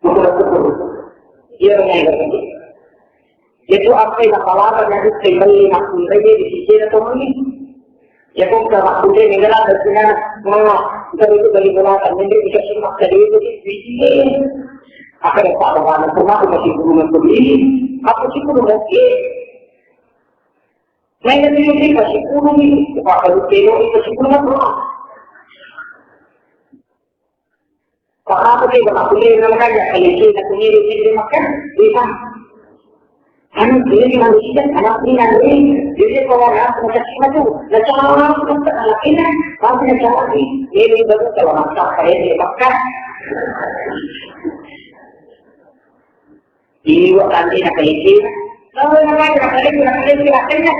Makkura syukur. Iya, Bang. Itu apa yang kepala dan itu kembali makkunrai di sisi atau ini. Iya, kok gak makkunrai, nggak ada sih, nah, nah, ntar itu dari bola kan, nanti dikasih maksa dia itu, di sini. Apa yang Pak Bapak pernah aku masih guru nanti ini, aku sih guru nanti. Nah, ini dia sih masih guru nih, Pak, kalau telo itu masih guru nanti. Pakapa tega makkunrai na makanja, kalekena kuniro tedde makka, wita. Anu, ini manusia, anak ini nanti, jadi kalau orang punya cacing itu, nah, cara orang punya anak ini, tapi cara ini, ini baru kalau masak, kayak di Mekah. Iwa tante na kalekena. Lalu na kalekena, na kalekena, na kalekena.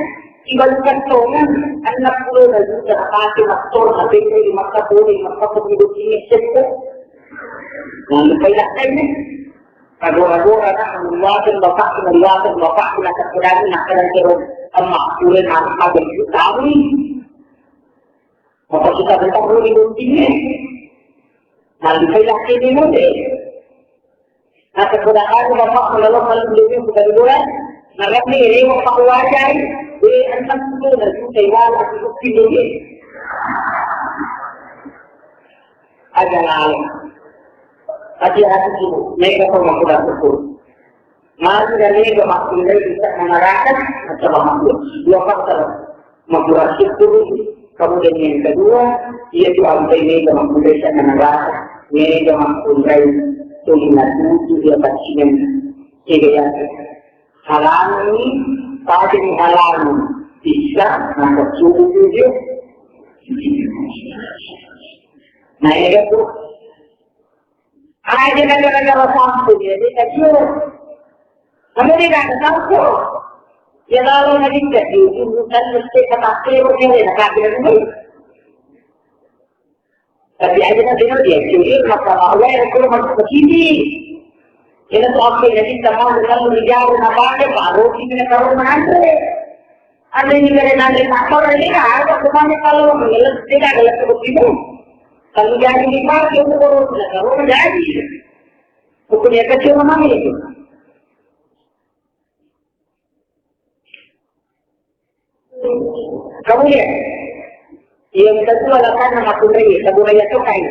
Ibalukan tongan, anak pulau na juta, pake mastor, na pete di mata boleh, mata pemilu kini sepo. Lalu kailah kainya. Kagora-gora na, meliwatan bapak, meliwatan bapak, na kepedan, na kadang terus. Emak, pulau na, na juta, wih. Apa kita bentar dulu di guntingnya. Lalu kailah kainya, deh. Nakkeda anu bapakku, lalenna lebbi ku Kalibola, narampe rewe pakuwajai, eh, enneng pulo na juta iwala ku Bukit Duri. Aja lalo. Hati-hati, Ibu. Mega to makkeda syukur. Magi na mega makkunrai bisa manaraka, nasaba makkunrai. Dua faktor. Makkura syukur, kemudian yang kedua, iya tu ampai mega makkunrai sana neraka, mega makkunrai tuli natuju iya paccingan, sehingga yang halangi, tapi halangi, bisa, maka subuh tujuh. Nah, iya tu. Aja gara-gara sampung, ya, dia tak jujur. Kamu dia tak sampung. Ya, lalu nanti tak jujur, bukan mesti kata kira, dia tak kira dulu. Tapi aja nanti dia jujur, masalah Allah yang kurang masuk ke sini. Kita tuh apa yang kita mau, kita mau dijauh, apa aja, baru kita taruh mana. Andainya dari nanti motor ini kan, apa semuanya kalau mengeles, tidak ada lagi begitu. Kalau jadi dipakai, itu baru tidak tahu jadi. Hukumnya kecil memang itu. Kemudian, yang kedua adalah karena makkunrai, saburai itu kain.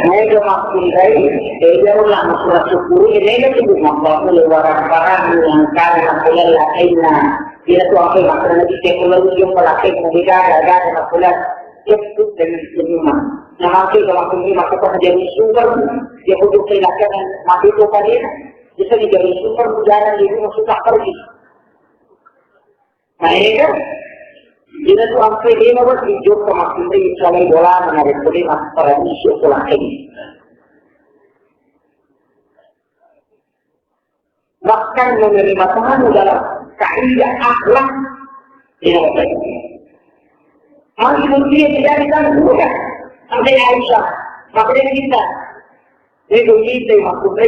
Maega makkunrai, eh, iyaro la makkura syukuri, eh, maega tu makkua pole warang-warang yang kare makkulella kainna. Iyana tu ampe makkunrai, kita perlu jumpa laki muda, gaga, gaga, makkulella. Cukup dengan senyuman. Nah, maega makkunrai, makkua jadi super, dia butuh kehilangan, mati tu pada. Bisa dijadi super, jalan di rumah susah pergi. Maega, iyana tu ampe lima belas jokka makkunrai salai bolana narekko de' mappara isu ko lakkai. Bahkan menerima tamu dalam kaidah akhlak yang baik. Magi mutie terjadi kan surga. Sampai Aisyah, makanya kita. Ini begitu, maksudnya,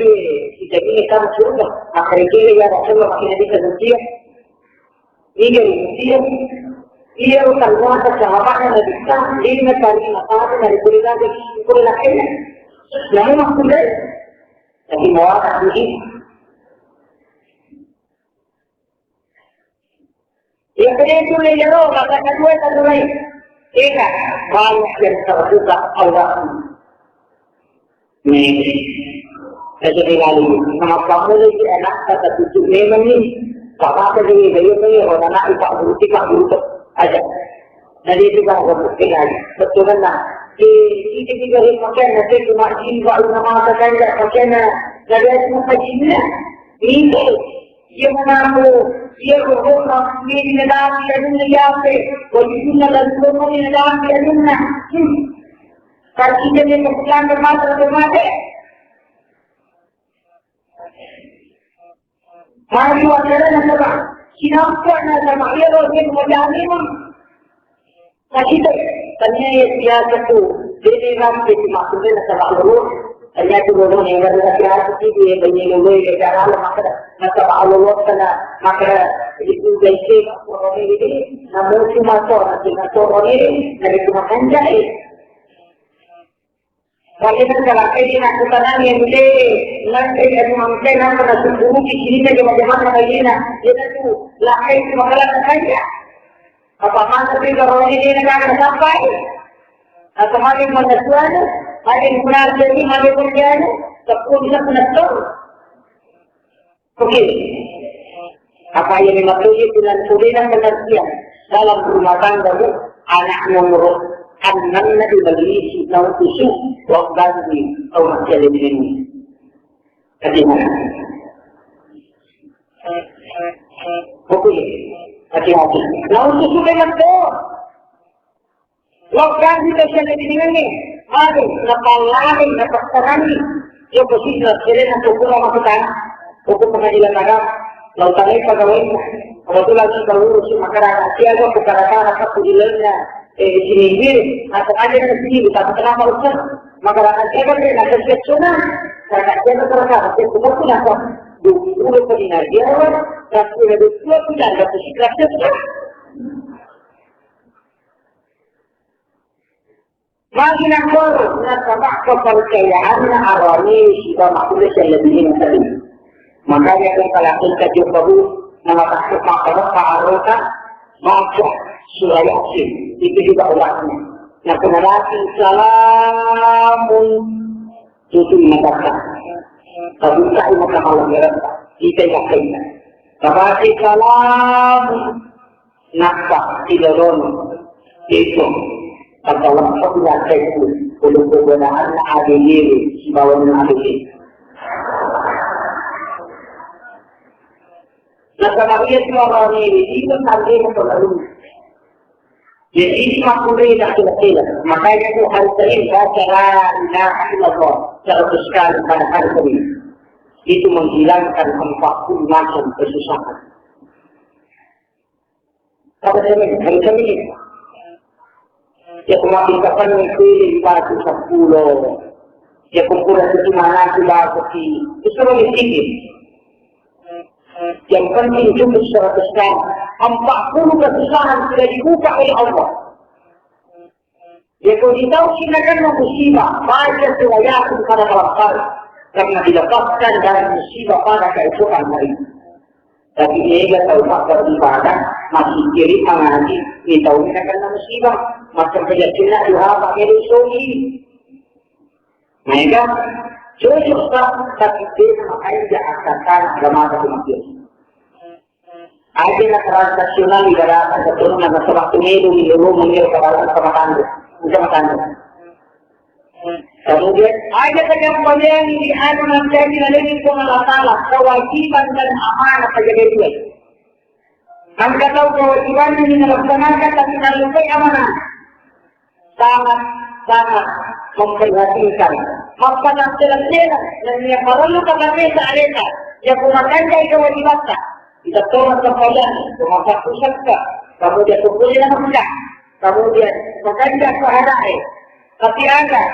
kita ini kan surga. Makanya kita ya Rasulullah, makanya kita mutie. Iya, iya. Iya, bukan kuasa sahabatnya Nabi kita. Ini tadi mata dari kulit lagi, kulit lagi. Nah, ini maksudnya. Tapi mau apa sih? Iya, kede itu le iyaro, maka kedua satu lain. Iya, banyak yang terbuka Allah. Nih, saya jadi lalu. Nama kamu lagi anak kata cucu memang nih. Bapak tadi, dia punya orang anak, ipak guru, ipak guru aja. Jadi itu kan orang bukti lagi. Betul kan, nah? Di, di, di, di, di, makan, nanti cuma jiwa, nama kata kan, nggak pakai, nah. Jadi, aku mau kajinya. Ini. Iya mengaku, iya berhormat, iya dinadati anunna yape, wajibunna dan semua dinadati anunna. Hmm. Karena kita dia keputusan bermata dan mate. Mari wajarnya sama. Sinapa na sama iya loh, dia mau jalan memang. Nakita, tania iya biasa tu, dede rampe tu maksudnya nasaba lolo, tania tu lolo ni, baru laki-laki tu dia, banyak lolo yang cara lah, maka nasaba lolo sana, maka itu gaise, korone ini, namun cuma to, nanti nato ini, dari cuma kanjai. Bagaimana kalau ini nak kutanya yang gede, nanti yang mungkin apa nak suruh di sini saja bagaimana lagi nak, dia tu, lah itu masalah kaya. Apa masa tiga orang ini negara sampai? Atau mari mengesuan, mari mengajar, mari menjadi, tepung bisa menetur. Oke. Apa yang dimaksud dengan kudena pengertian dalam rumah tangga bu, anak nomor enam na di majelis, tahu khusus, tahu ganti, tahu masih ada ini. Hati-hati. Oke, hati-hati. Nah, untuk sudah betul. Lokasi sosial media ini, aduh, napallari, napassarangi. Yo, posisi, akhirnya, hukum apa kita? Hukum pengadilan agama. Lautan pegawai. Kebetulan kita urus masyarakat. Siapa bukan rata-rata di dalamnya? Eh, di sini, di sini. Atau ada di sini, tapi kenapa usah? Masyarakat siapa yang ada siap sana? Masyarakat siapa terasa? Tapi bukan pun apa? Dulu pun di Nigeria, tapi ada dua pilihan, tapi sikap siap. Magi nakoro nasaba kepercayaanna arane siba makkulle sellebinna tadi. Makanya kita lakukan kaji baru nama takut makoro arota baca surah Yasin itu juga obatnya. Nah, pengerati salamun Tutu'i matatta. Tabukai mata mallere'ta. Itai makkainna. Tabacai salam. Nappa tilolono. Itu. Tatalappa nakkainna. Ulung kebenaranna adelewe. Sibawa adelewe. Nasaba iya suarane, itu tandai matolalunna. Jadi, itu makkulle dah kira-kira. Makanya itu hari Senin baca la ilaha illallah seratus kali pada hari Senin. Itu menghilangkan empat puluh macam kesusahan. Pada Senin, hari Senin. Ya, pemakai kapan itu batu sepuluh. Ya, kumpul itu mana sudah besi. Itu suruh miskin. Yang penting cukup seratus kali. Empat puluh kesusahan sudah dibuka oleh Allah. Ya, kalau ditahu kita kan musibah, baca surah Yasin pada malam hari. Karena dilepaskan dari musibah pada keesokan hari. Tapi mega tau mabberibadah, masih kiri mengaji, ini tahu kita kena musibah. Macam penyakitnya diapa, dia disogi. Mega cocok, Pak, tapi dia makanya dia akan agama kematian. Aja na transaksional ibaratna keturunan nasaba tu melo mi lolo melo kabalan sama tanda, sama tanda. Kemudian aja kajampaliang di anu nanti lagi Puang Allah Taala kewajiban dan amanah saja dia. Engka tau kewajiban ini melaksanakan tapi nallupai amanah. Sangat-sangat memprihatinkan. Mappatattelang-telang nennia parellu kaparesa aleta, yako makanjai kewajibatta. Kita tolong kembalian, rumah satu sektor, kamu dia kumpulin apa enggak? Kemudian, makanja pahalae, tapi aga.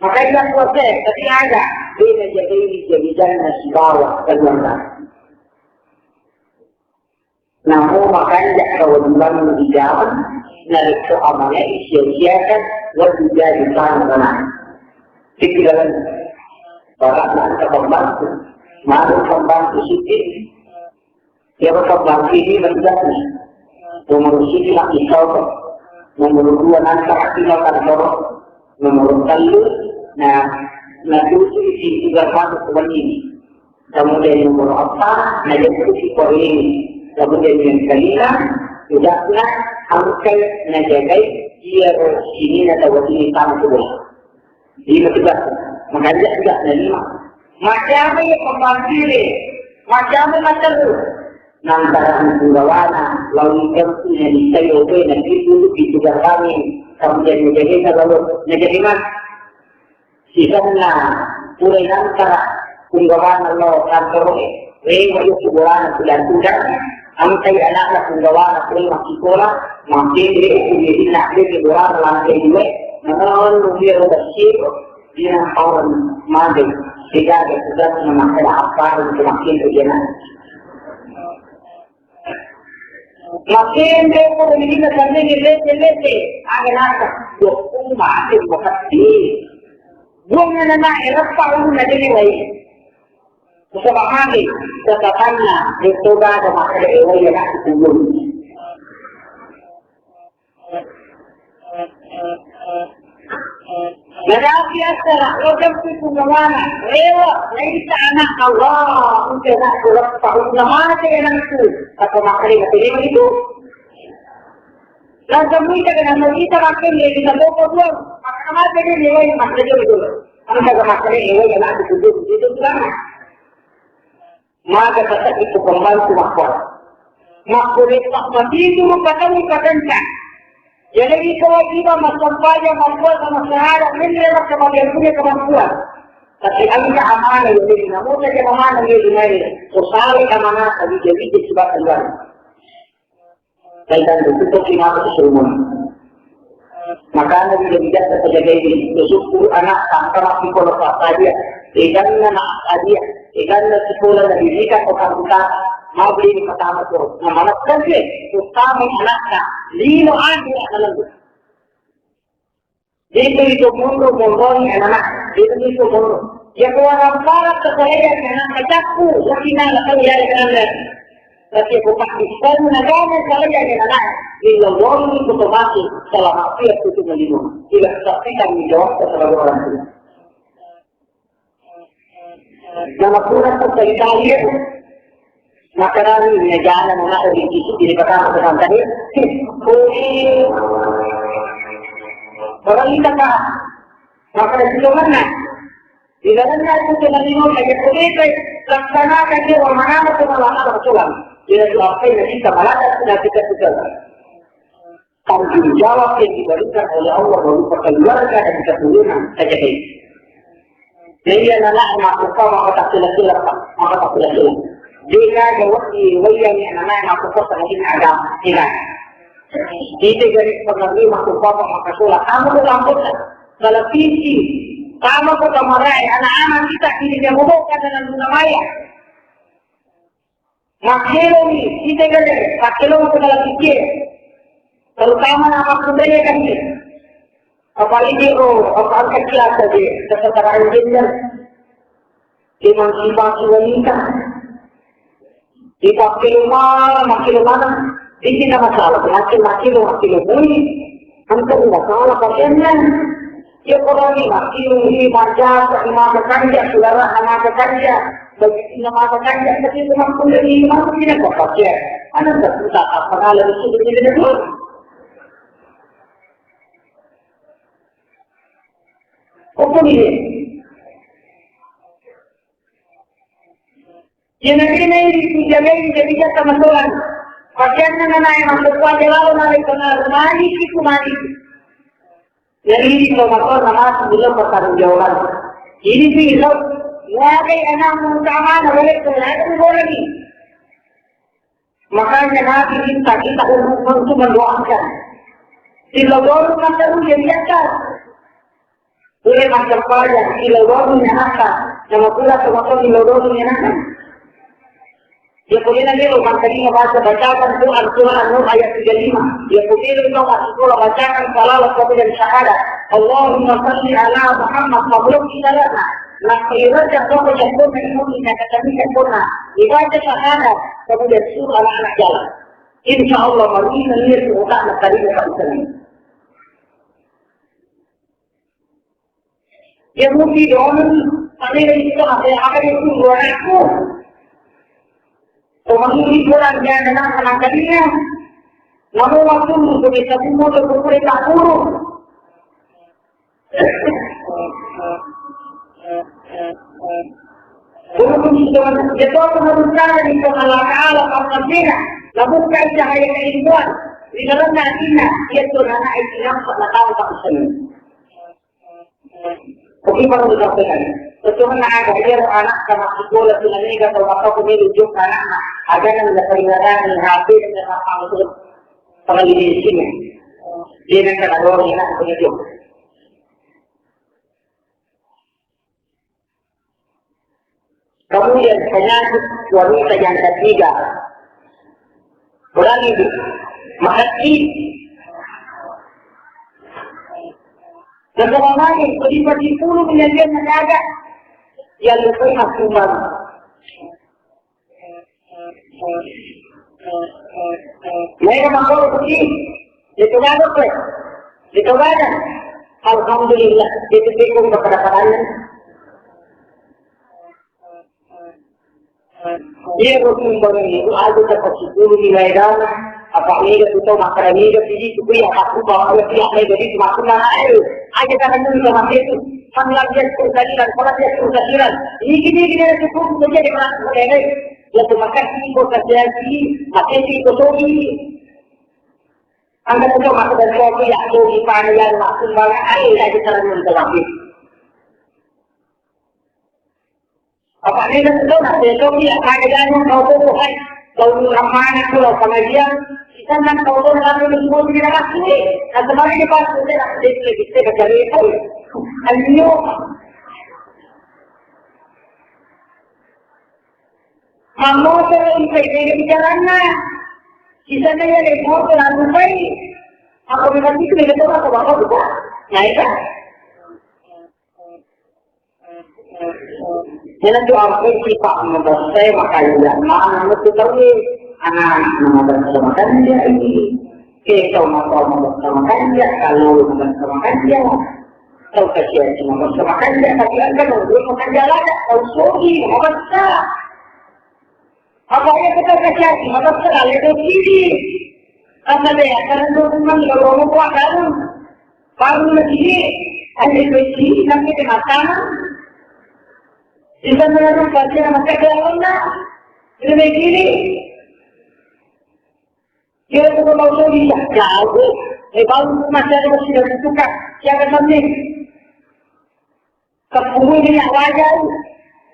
Makanja puasae, tapi aga. De' najagai ri jami-jaminna sibawa keluarga. Namo makanja kewajibanmu di jaman, narekko amalae sia-siakan, wajib jadi tanggungan. Pikiran, barang pembantu, malu pembantu sipil, Iyaro pembantu ini mendaki. Nomor siji makkitau. Nomor dua nanta makkitau kantoro. Nomor tellu na natuju pintu gerbang seperti ini. Kemudian nomor empat, najaga si ini. Kemudian yang kelima, tugasna angkai najagai iyaro sinina tau ini tangkul. Ina tugas, makanja tugas na lima. Macamai pembantu de, macamai materru. Nantara punggawana, lalu tentu na dicai oke na itu, itu tugas kami. Kemudian menjadi lalu menjadi mas. Sisanna pura nantara punggawana lo kantoro e. Rewa iyaro punggawana tudang-tudang, angkai anakna punggawana pole massikola, makkeda okko iyarinna de' punggawana lantai dua, nanaon iyaro basiro, dina orang mage, degaga tugasna makkeda apa itu makkeda iyana. Makkeda okko iyarinna sanrege lete-lete, aga nasa, dua puluh mate, dua puluh. Buang anak-anak, ereppa ulunna jadi wai. Nasaba magi catatanna, de' to gaga makkeda ewai anak kubur. Nadapi assara, lo jampi punggawana, rewa, naita anak Allah, udah nak kurang tahun nama aja yang itu, atau makkeda itu. Nasaba muita kan, nasaba kita makkeda, kita boko dua, maka mati dia, dia, maka dia, dia. Engka ga makkeda, eh, wai, anak itu, itu, itu, itu, itu, itu. Maka kata itu pembantu makkuat. Makkuat itu mati itu rupa kamu katanya. Jadi kewajiban massempajang, makkuat sama sahara, menrema kebagian punya kemampuan. Tapi engka amanah yang jadi namun saja amanah yang jadi. Sosali amanah tadi jadi sebab keluar. Kaitan itu kita maka kesuruhan. Makanya dia tidak terjaga ini. Bersyukur anak tanpa masih kalau tak dia. Eganna nak dia. Eganna sekolah dari mereka kota kota. Mau beli di pertama tuh. Nah, mana kerja? Utama anaknya. Lima anak dalam. Itu, itu mundur, mundur, anak-anak. Itu, itu mundur. Ya, keluarga barat terkait dengan anak kecakku, mungkin anak kan ya, kan, ya. Tapi aku tak bisa, nak, kamu kalau ya, anak-anak. Ini lorong itu otomatis, salah aku ya, itu cuma lima. Tidak, tapi tanggung jawab sebagai orang tua. Nama pura tu cerita dia. Makarani, ya, jangan, anak, di situ, di belakang, di belakang tadi. Kuli. Orang kita, Pak. Maka dari situ mana? Di dalamnya itu cuma lima, kayak kuli, laksanakan dia, orang mana, orang mana, orang tulang. Dia itu apa yang kita malah, sudah kita, kita. Tanggung jawab yang diberikan oleh Allah berupa keluarga dan keturunan saja ini. Jadi anak-anak maka maka tak kira-kira, maka tak kira-kira. Jika jawab di wayang yang anak maka tak lagi ada tidak. Kita dari pengerti maka maka sholat kamu tuh lakukan. Kalau visi kamu kok kamarai anak-anak kita ini dia mau dalam dunia maya. Makkelomi, kita gare, makkelomi ko dalam pikir. Terutama nama budaya kan ini. Apalagi ro, apa angkat kelas saja, kesetaraan gender. Emansipasi wanita. Dipakkelo mana, makkelo mana. Ini nama salah, makkelo, makkelo, makkelo mui. Engka masalah pasenna. Iya koroni makkilung, iya majjaka, maka kanja, sularana maka kanja, bagitinna maka kanja, tapi itu makkunrai, iya makkunrai, kok pakai. Ana tak susah apa, kalau itu begini dulu. Apa ini? Iyanaritu rijagai ri jami-jamita masolang. Pakeanna nanae makkukkuaja lalo narekko narumani siku mani. Jadi ri tomatoa namasuk ri lau pertanggungjawaban. Ini pi lau muagai anakmu utama na boleh ko narekko boleh ni. Makanya Nabi minta kita untuk mendoakan. Silodorung makaru jadi akal. Pura massempajang, silodorung anakna. Nama pura tomatoa silodorung anakna. Ya, kemudian dia mengkaji baca, bacakan Quran, surah An-Nur ayat tiga lima. Ya, kemudian dia masuk sekolah, bacakan salawat kemudian syahadat. Allahumma salli ala Muhammad, mabruk kita. Nah, ibaca doa yang pernah, ilmu yang kata kita pernah. Ibaca syahadat, kemudian suruh anak-anak jalan. Insya Allah, maruina niat utak nak tadi nak bisa. Iya mupi dong, tapi itu apa yang akan itu dua ribu. Pemangku hiburan dia dengan penangkalinya. Namun waktu itu bisa semua berkumpul tak buruk. Burung itu dia tahu menurut cara itu Allah Ta'ala pernah. Nabuka cahaya keilmuan di dalam hatinya, dia tuh anak itu nampak tahu tak senang. Oke, baru disampaikan. Sesungguhnya ada dia anak sama sekolah, sila niga atau apa pun, ini jok anak, agak nang peringatan, habis, dan apa itu, sama di sini. Dia nak kena dorong, enak punya jok. Kemudian penyakit wanita yang ketiga, berani, mahaki. Dan selama ini, beri puluh penyajian yang ada, yang lupa masuk. Maega makkoro kucing, itu gaga kue, itu gaga. Alhamdulillah, itu tikung kepada padanya. Iya, sumbangan itu aku dapat sepuluh di Medan, apa mega tu tau makan mega, jadi itu ya aku bawa dia mega di masuk aja, karena itu sama itu. Panglabian pengadilan, penglabian pengadilan. Ini gini, gini, cukup menjadi peraturan. Ya, terima kasih, Ibu Kasih, Mas Edi, Ibu Sogi. Angkat itu, Mas, dan Sogi, ya, Sogi, Pak, ya, Mas, Sumbangan, ayo, ya, kita renung ke lagi. Apa ini kan itu, Mas, ya, Sogi, ya, Pak, ya, Mas, Sogi, Pak, ya. Tahun Ramana, Pulau Pengajian, kita kan tahun lalu di Ibu Bina Rasmi. Nah, kemarin di Pak, kita, kita, kita, kita, kita, ayo. Mammoto ipai tega bicaranna. Sisana iya le moto lalu pai. Apa memang itu dia tahu apa bapak buka? Nah, itu. Jadi tu apa sifat membesar makanya mana mesti tahu ni. Anak-anak membesar makanya ini. Kita mau tahu membesar makanya, kalau membesar makanya. Tau kasihan cuma masalah makanja, tapi engka nunggu makanja lada, tau sogi, mabessa. Apa iya kita kasihan cuma mabessa, lalu itu sini. Karena dia akan nunggu, kalau mau kuat, baru. Baru lagi, ada itu sini, nanti dia matang. Bisa menurut baca masa kelawan, nah. Lebih gini. Kira-kira mau sogi, ya, jauh. Eh, baru masih ada masih dari tukar. Siapa nanti? Sepuluh ini yang wajar.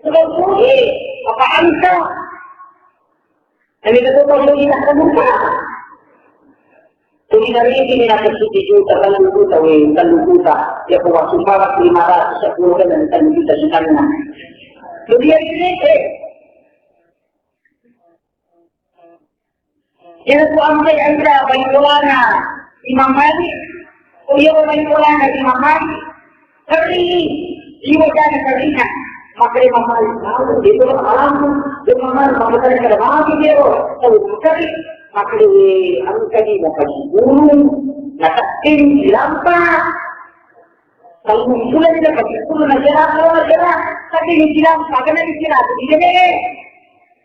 Sudah sogi, apa angka? Ini betul mau sogi, tak terbuka. Jadi dari ini nak setuju juta, telu juta, weh, telu juta. Ya, kuat sumpah, lima ratus sepuluh dan telu juta sisanya. Jadi ini, eh, Iyaro ku ampai aja bai bolana Imam Malik. Ko iyaro bai bolana Imam Malik, keri, liwa jana kerina. Maka Imam Malik, mau dia tu alam, dia Imam Malik, maka tadi kada mau dia, tahu keri. Maka dia, anu tadi, maka burung, nak tinggi lampa. Kalau kumpulan dia, kalau kumpulan aja, kalau aja, tapi ini bilang, makanya ini bilang, ini deh.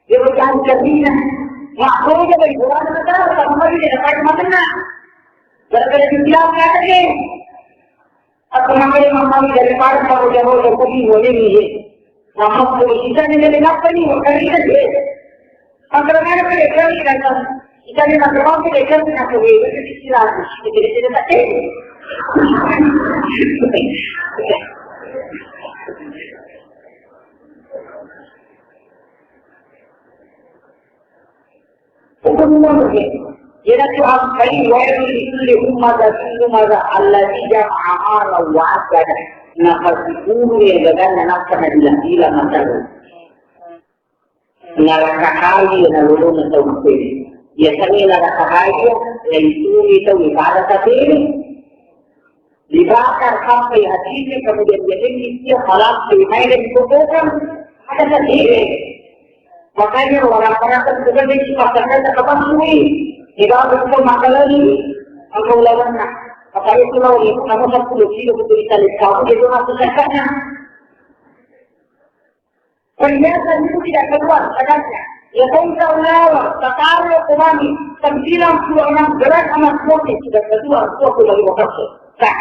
Dia berjalan ke Cina. Makanya dia dari Quran, kata, sama lagi dia dapat makna. Gara-gara dia bilang, kata dia. Aku makanya mamang dari Padang, kalau dia mau, dia pergi, boleh nih. Mama, kalau kita ini dari apa nih? Makanya dia. Mangkarana kale kami datang. Ikani mangkarana kale kami datang. Weh, itu istilah. Jadi tidak tak tahu. Hukum umum begitu. Iyanatu ampai, "Wailul likulli humazatil lumazah, allazi jama'a malan wa addada." Napasipulungngi gaganna nappa nadila-dila materru. Naraka hai nalolona tau makkeda. Biasanya naraka hai, yaituni tau ibadah tapi dibakar sampai hatinya, kemudian dia lagi dia malam, main dan dikumpulkan, ada sendiri. Makanya orang-orang itu kan dia cuma kata-kata kebasui. Di bawah itu makalani, engkau lawanna. Apa itu lawan itu kamu sepuluh kilo betul di tali kamu, itu masuk sakitnya. Ternyata itu tidak keluar, katanya. Ya, kau tahu lawan, tak tahu aku mami, sembilan puluh enam gram anak putih sudah keluar, dua puluh lima persen. Sah,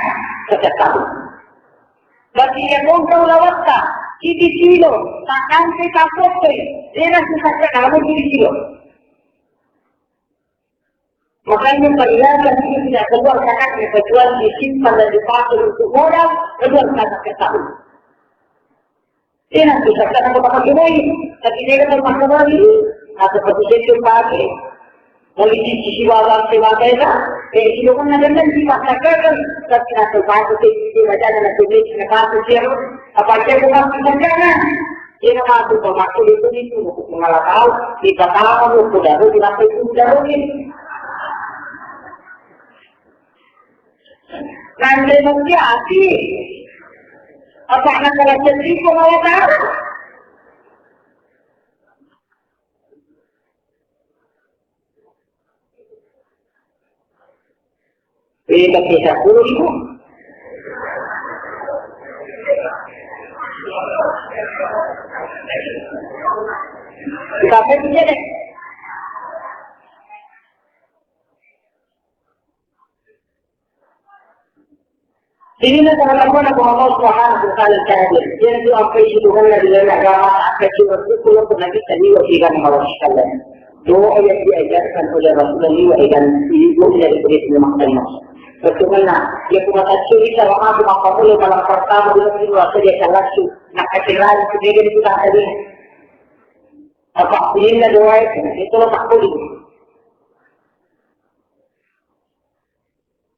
setiap tahun. Bagi ya, kau tahu lawan tak, siji kilo, tak nanti tak kopi, dia sudah kenal siji kilo. Makanya perhiasan ini tidak keluar zakatnya kecuali disimpan dan dipakai untuk modal, keluar zakat ketahui. Ini nanti zakat apa pakai bayi, tapi dia kan pakai bayi, atau pakai jatuh pakai, mau di sisi bawah ke bangkai kan, eh, itu kan ada kan sifat zakat kan, tapi nanti pakai ke sisi baca dan nanti dia pakai siapa, apa aja bukan zakat. Iyana matu pamakkulitu-litu, mala tau, ipatama mukku daro, dinappai ku daro ni. Nanti nanti ati. Apa nak kalau cerita malah tahu? Eh, tapi sepuluh ribu. Kita pergi deh. Inilah teman-teman, Allah Subhanahu wa Ta'ala hadir. Jadi, apa itu Tuhan dari dalam agama, apa itu Rasul, kalau pernah kita lihat di dalam Allah sekalian. Doa yang diajarkan oleh Rasulullah dan ibu dari Nabi Muhammad. Bagaimana? Dia cuma tak cerita, lama cuma kamu malam pertama, dia cuma saja langsung. Nak kecil lagi, dia kita tadi. Apa? Ini doa itu, itu tak boleh.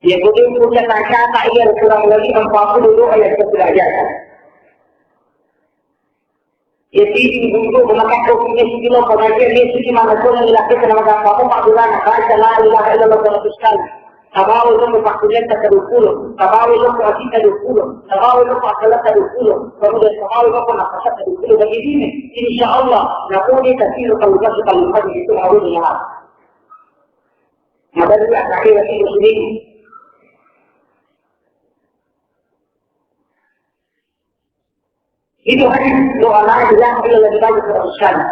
Iya, jadi, puncak kata iya kurang lebih empat puluh doa yang kita belajar. Jadi, untuk maka kau punya sejumlah pengajian, dia sih mana kau yang dilakukan sama kamu, Pak Dulana, baca la ilaha illallah seratus kali. Tabawa itu Pak Dulana ke dua puluh, tabawa itu Pak Cita dua puluh, tabawa itu Pak Salah dua puluh, kemudian tabawa itu Pak Nafasa dua puluh. Bagi ini, insya Allah, namun dia tak kira kalau kasih kalau kasih itu harus diharap. Maderri akkakkeda tiga seminggu. Itu hadis doa la ilaha illallah dibaca seratus kali.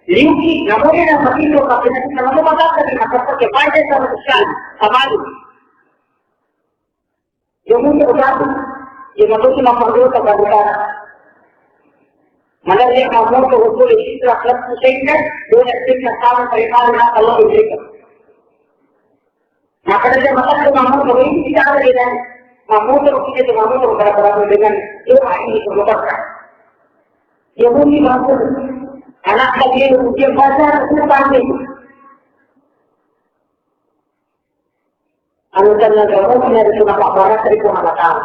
Liuki, namanya nama itu, tapi nanti nama mata tadi, maka pakai baca seratus kali. Sama itu. Iya, mutu satu. Iya, mutu cuma perlu terbantukan. Mana dia mau mutu hukul istirahat satu sehingga dia sehingga salah terima Allah kalau diberikan. Maka dia mengatakan mau mutu ini tidak ada dia. Mau mutu kita itu mau mutu berapa dengan doa ini berkah. Iya, mutu bagus. Anak tadi dia baca itu pandai. Anu tenna gau'na ritu napabbarakka ri Puang Allah Ta'ala.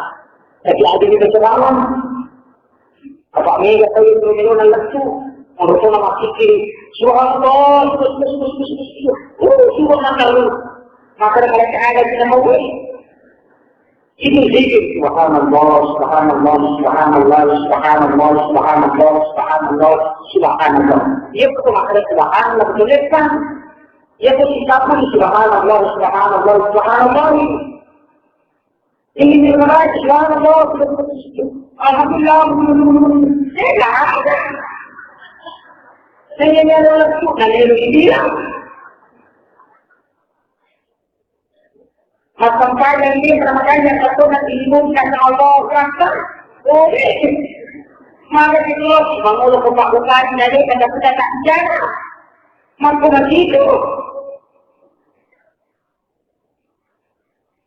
Tapi aja kita ceramah. Apa mega tahu yang dulu nallettu. Menurutnya masikiri. Subhanallah, subhanallah, subhanallah, subhanallah. Uh, subhanallah. Maka ada kita mau. Itu zikir. Subhanallah, subhanallah, subhanallah, subhanallah, subhanallah, subhanallah, subhanallah. Iya, betul, makanya subhanallah, betul, ya, kan? Iya, betul, siapa nih? Subhanallah, subhanallah, subhanallah. Ini nih, makanya subhanallah, alhamdulillah. Saya nggak ada. Saya nyari waktu, nggak ada yang bilang. Massempajang ni, makanya satu nak diumumkan Allah Akbar. Boleh. Maka itu, mangolo ko pabukan, jadi kata kita tak bicara. Mampu begitu.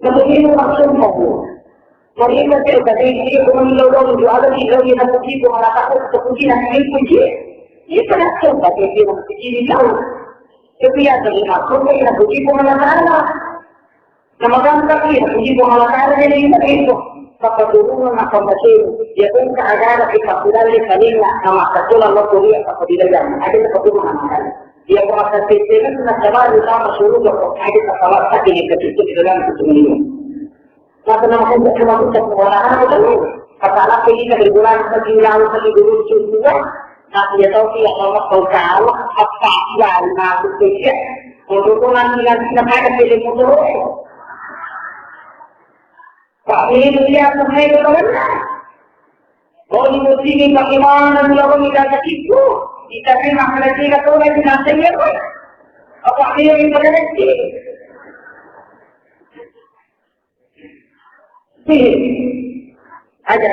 Begitu langsung mau. Mari kita tadi dia pun lorong jual di lagi nak pergi, pun malah takut, pergi nak ini kunci. Itu langsung pakai dia pergi di laut. Tapi ya, tapi makhluk yang puji Puang Allah Ta'ala. Namagangka iya, puji Puang Allah Ta'ala, jadi kita itu. Papaturungan apa macam, ya, engka agama kita kudalle kalinga, nama katola lo kuliah apa tidak jam. Ada papaturungan apa. Ya, Puang Allah Ta'ala, itu nasaba utama suruga kok, ada kepala sakit yang kecil di dalam itu minum. Maka nama kita cuma kita pengelolaan itu. Kata Allah, kita dari bulan, kita tinggal, kita dulu semua. Nah, ya, tahu tidak, Allah Ta'ala, apa yang aku kerja. Untuk nanti, nanti, nanti ada pilih motor. Pak Mirin dia sampai ke mana? Oh, di sini bagaimana dia orang tidak sakitku? Kita memang ada tiga orang yang nanti ya, Pak. Apa dia yang pada nanti? Sihir. Aja.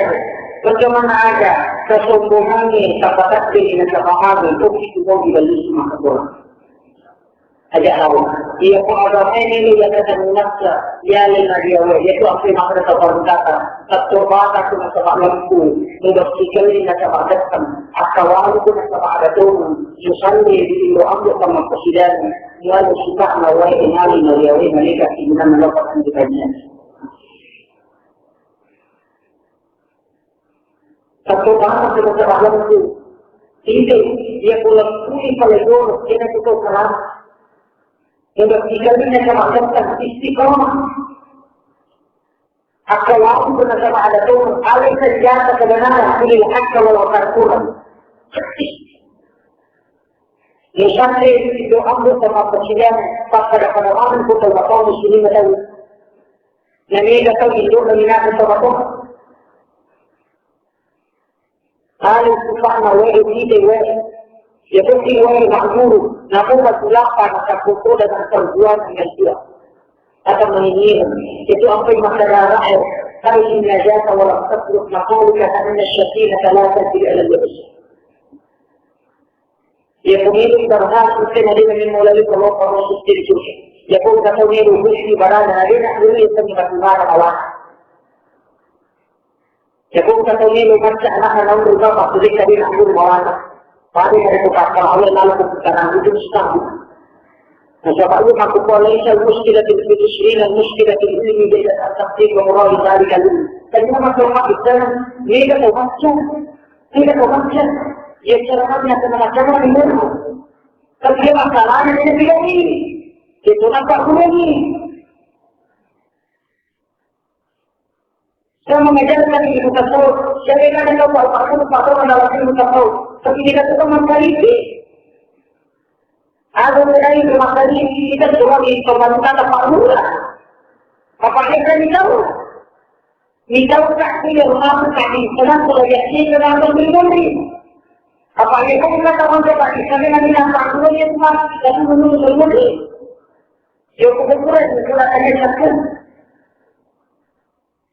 Bagaimana aja kesombongannya, tak pasti dengan sama itu, itu mau dibeli sama orang. Aja tahu. Iya, ko agamae melo iya kata munassa, iya lena riawe, iya tu apa yang makna tahu kata. Tatto bata tu nasaba lempu, mudah sikali nasaba dekkang, akkawalu tu nasaba ada tonu, musalli di indo ambo sama persidangan, mualu suka na wae ngali na riawe, mereka sibukan melakukan kita. Satu bahasa kita terhadap itu. Itu, dia pulang pulih pada jodoh, dia itu kau keras. Mudah sikalinya sama dekkang istiqomah. Akkawalu tu nasaba ada tonu, alai senjata kebenaran, kulil haqqa walau karkuran. Musalli di indo ambo sama persidangan, pada pada malam kota bapak muslimin tahu. Naniga tau indo na minasa sabato. Alu supana wae kita wae. Ya pasti wae makmuru. Namu batulapa na kakuko dan perjuangan yang dia. Kata menginir. Itu apa yang maka rara. Kali ini aja kalau tak terus makhluk kata syakir kata tidak ada. Iya, ko melo ibarat sukke na dena memulai kalau kalau sukke di sukke. Iya, ko engka tau melo gusti barana na dena dulu iya tani batubara malah. Iya, ko engka tau melo macca anak na umur berapa sudah tadi na umur malah. Pada hari itu kakak Allah lalu ke tanah itu setahun. Nasaba iya makkukkua laisa al-muskilatul fi tusyrina al-muskilatul ilmi beda at-taqdim wa murad dzalika al-ilm. Tadi nama sama kita, mega tau macca. Tidak kebaca. Ya, caranya kena macam mana? Tapi dia masalahnya dia tidak ini. Itu nampak gunanya. Saya mengajarkan ilmu tasawuf. Saya kan ada tahu apa pun pasal dalam ilmu tasawuf. Tapi tidak tahu mentaliti. Aku kira itu mentaliti kita cuma di pembangunan apa murah. Apa kita tahu? Mitauka iya rumaku tadi, tenang kalau yakin dengan menteri-menteri. Apa iya kau nggak tahu coba di sana nanti nampak dulu ya semua kita dulu menteri-menteri. Yo kuburan itu lah tadi satu.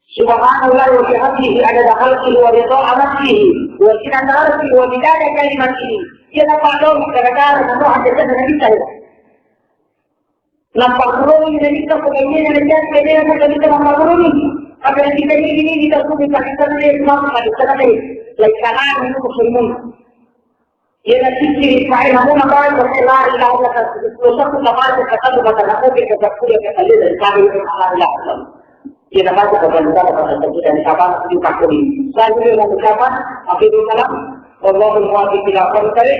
Subhanallah wa bihamdihi adada khalqihi wa rida nafsihi wa zinata arsyihi wa midada kalimatihi. Iya nampak dong gara-gara nama ada sana kita. Nappaguruni nabitta, pokoknya nabitta, pokoknya nabitta nappaguruni. Tapi nabitta ini, ini kita tuh bisa kita nih, cuma kita bisa nih. Lagi sana ini musuhmu. Iya nanti ciri saya namun apa yang saya lari lari atas dosa pun apa yang kata bukan aku kita kuliah kita lihat dari kami itu halal ya. Iya nama kita bukan kita bukan kita di apa di takuri. Saya ini yang siapa? Akhirul kalam. Allahumma kita akan cari.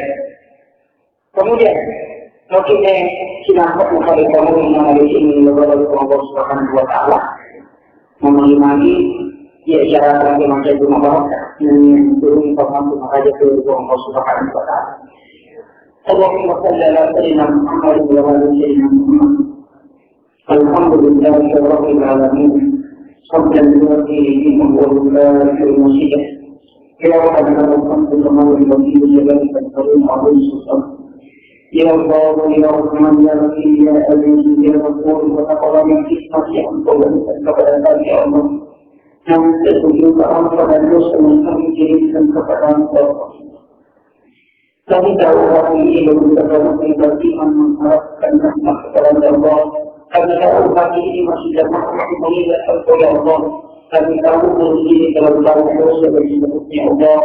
Kemudian, mungkin, eh, sinampak kepada kamu yang ada di sini, kepada Allah Subhanahu wa Ta'ala, memanggil-manggil, ya, cara bagaimana itu membawa, yang turun paham, maka aja ke Allah Subhanahu wa Ta'ala. Allahumma salli ala sayyidina Muhammad wa ala ali sayyidina Muhammad. الحمد لله رب العالمين. حمدا يوافي نعمه ويكافئ مزيده. يا ربنا لك الحمد كما ينبغي لجلالك الكريم وعظيم سلطانك. يا الله يا رحمن يا رحيم يا عزيز يا غفور، وتقبل من حكمتك أن تبارك يا الله. Yang tertuju ke ampun dan dosa yang kami kirimkan kepada Engkau. Kami tahu hati ini belum terpenuhi beriman mengharapkan rahmat kepada Allah. Kami tahu hati ini masih lemah untuk mengingat Engkau, ya Allah. Kami tahu perut ini terlalu banyak dosa dan sebagainya, ya Allah.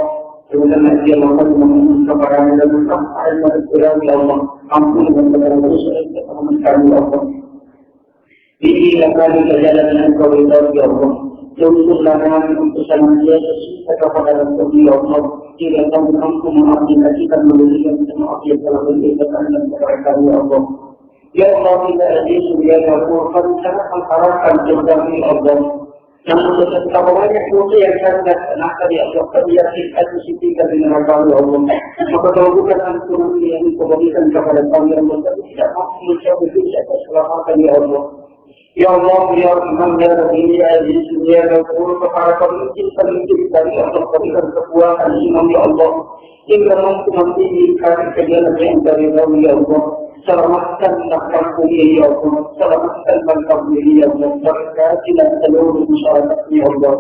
Kemudian dia makan minum kepada dan sampai mengurangi Allah. Ampun dan berdosa kepada kami Allah. Bimbinglah kami ke jalan yang Kau ridhoi, ya Allah. Tuntunlah kami untuk senantiasa cinta kepada Engkau, ya Allah. Jika Kau mampu memaafkan kita, memberikan maaf yang telah berbuat dan kepada kami, ya Allah. Ya Allah, ya Aziz, ya Ghafur, kami sangat mengharapkan surga-Mu, ya Allah. Namun, tetap banyak dosa yang kami laksanakan, ya Allah. Kami yakin ada sisi kami neraka, ya Allah. Maka Kau bukan ampun yang Kau berikan kepada kami, ya Allah. Kami tidak mampu mencapai puncak keselamatan, ya Allah. Ya Allah, ya Rahman, ya Rahim, ya Aziz, ya Ghafur, kepada pemimpin-pemimpin kami, ya Allah, berikan kekuatan iman, ya Allah. Hingga mampu membimbing kami ke jalan yang Kau ridhoi, ya Allah. Selamatkanlah kampung ini, ya Allah. Selamatkanlah kampung ini, ya Allah. Berkatilah seluruh masyarakat, ya Allah.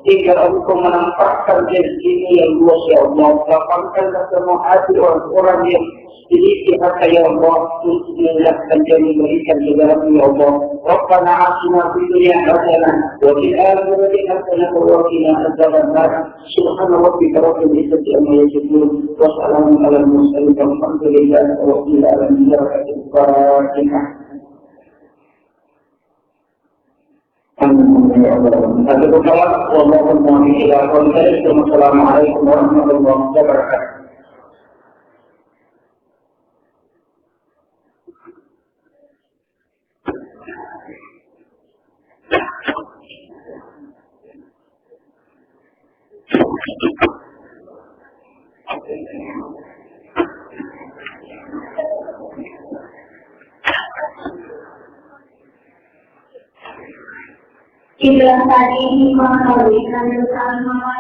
Hingga Engkau menampakkan rezekimu yang luas, ya Allah. Lapangkanlah semua hati orang-orang yang memiliki harta, ya Allah, untuk memudahkan dan memberikan ke jalan-Mu, ya Allah. Rabbana atina fid dunya hasanah wa fil akhirati hasanah wa qina adzabannar. Subhana rabbika rabbil izzati amma yasifun. Wa salamun alal mursalin walhamdulillahi rabbil alamin. Al-Fatihah. Assalamualaikum warahmatullahi wabarakatuh. Kita tadi mengetahui kandungan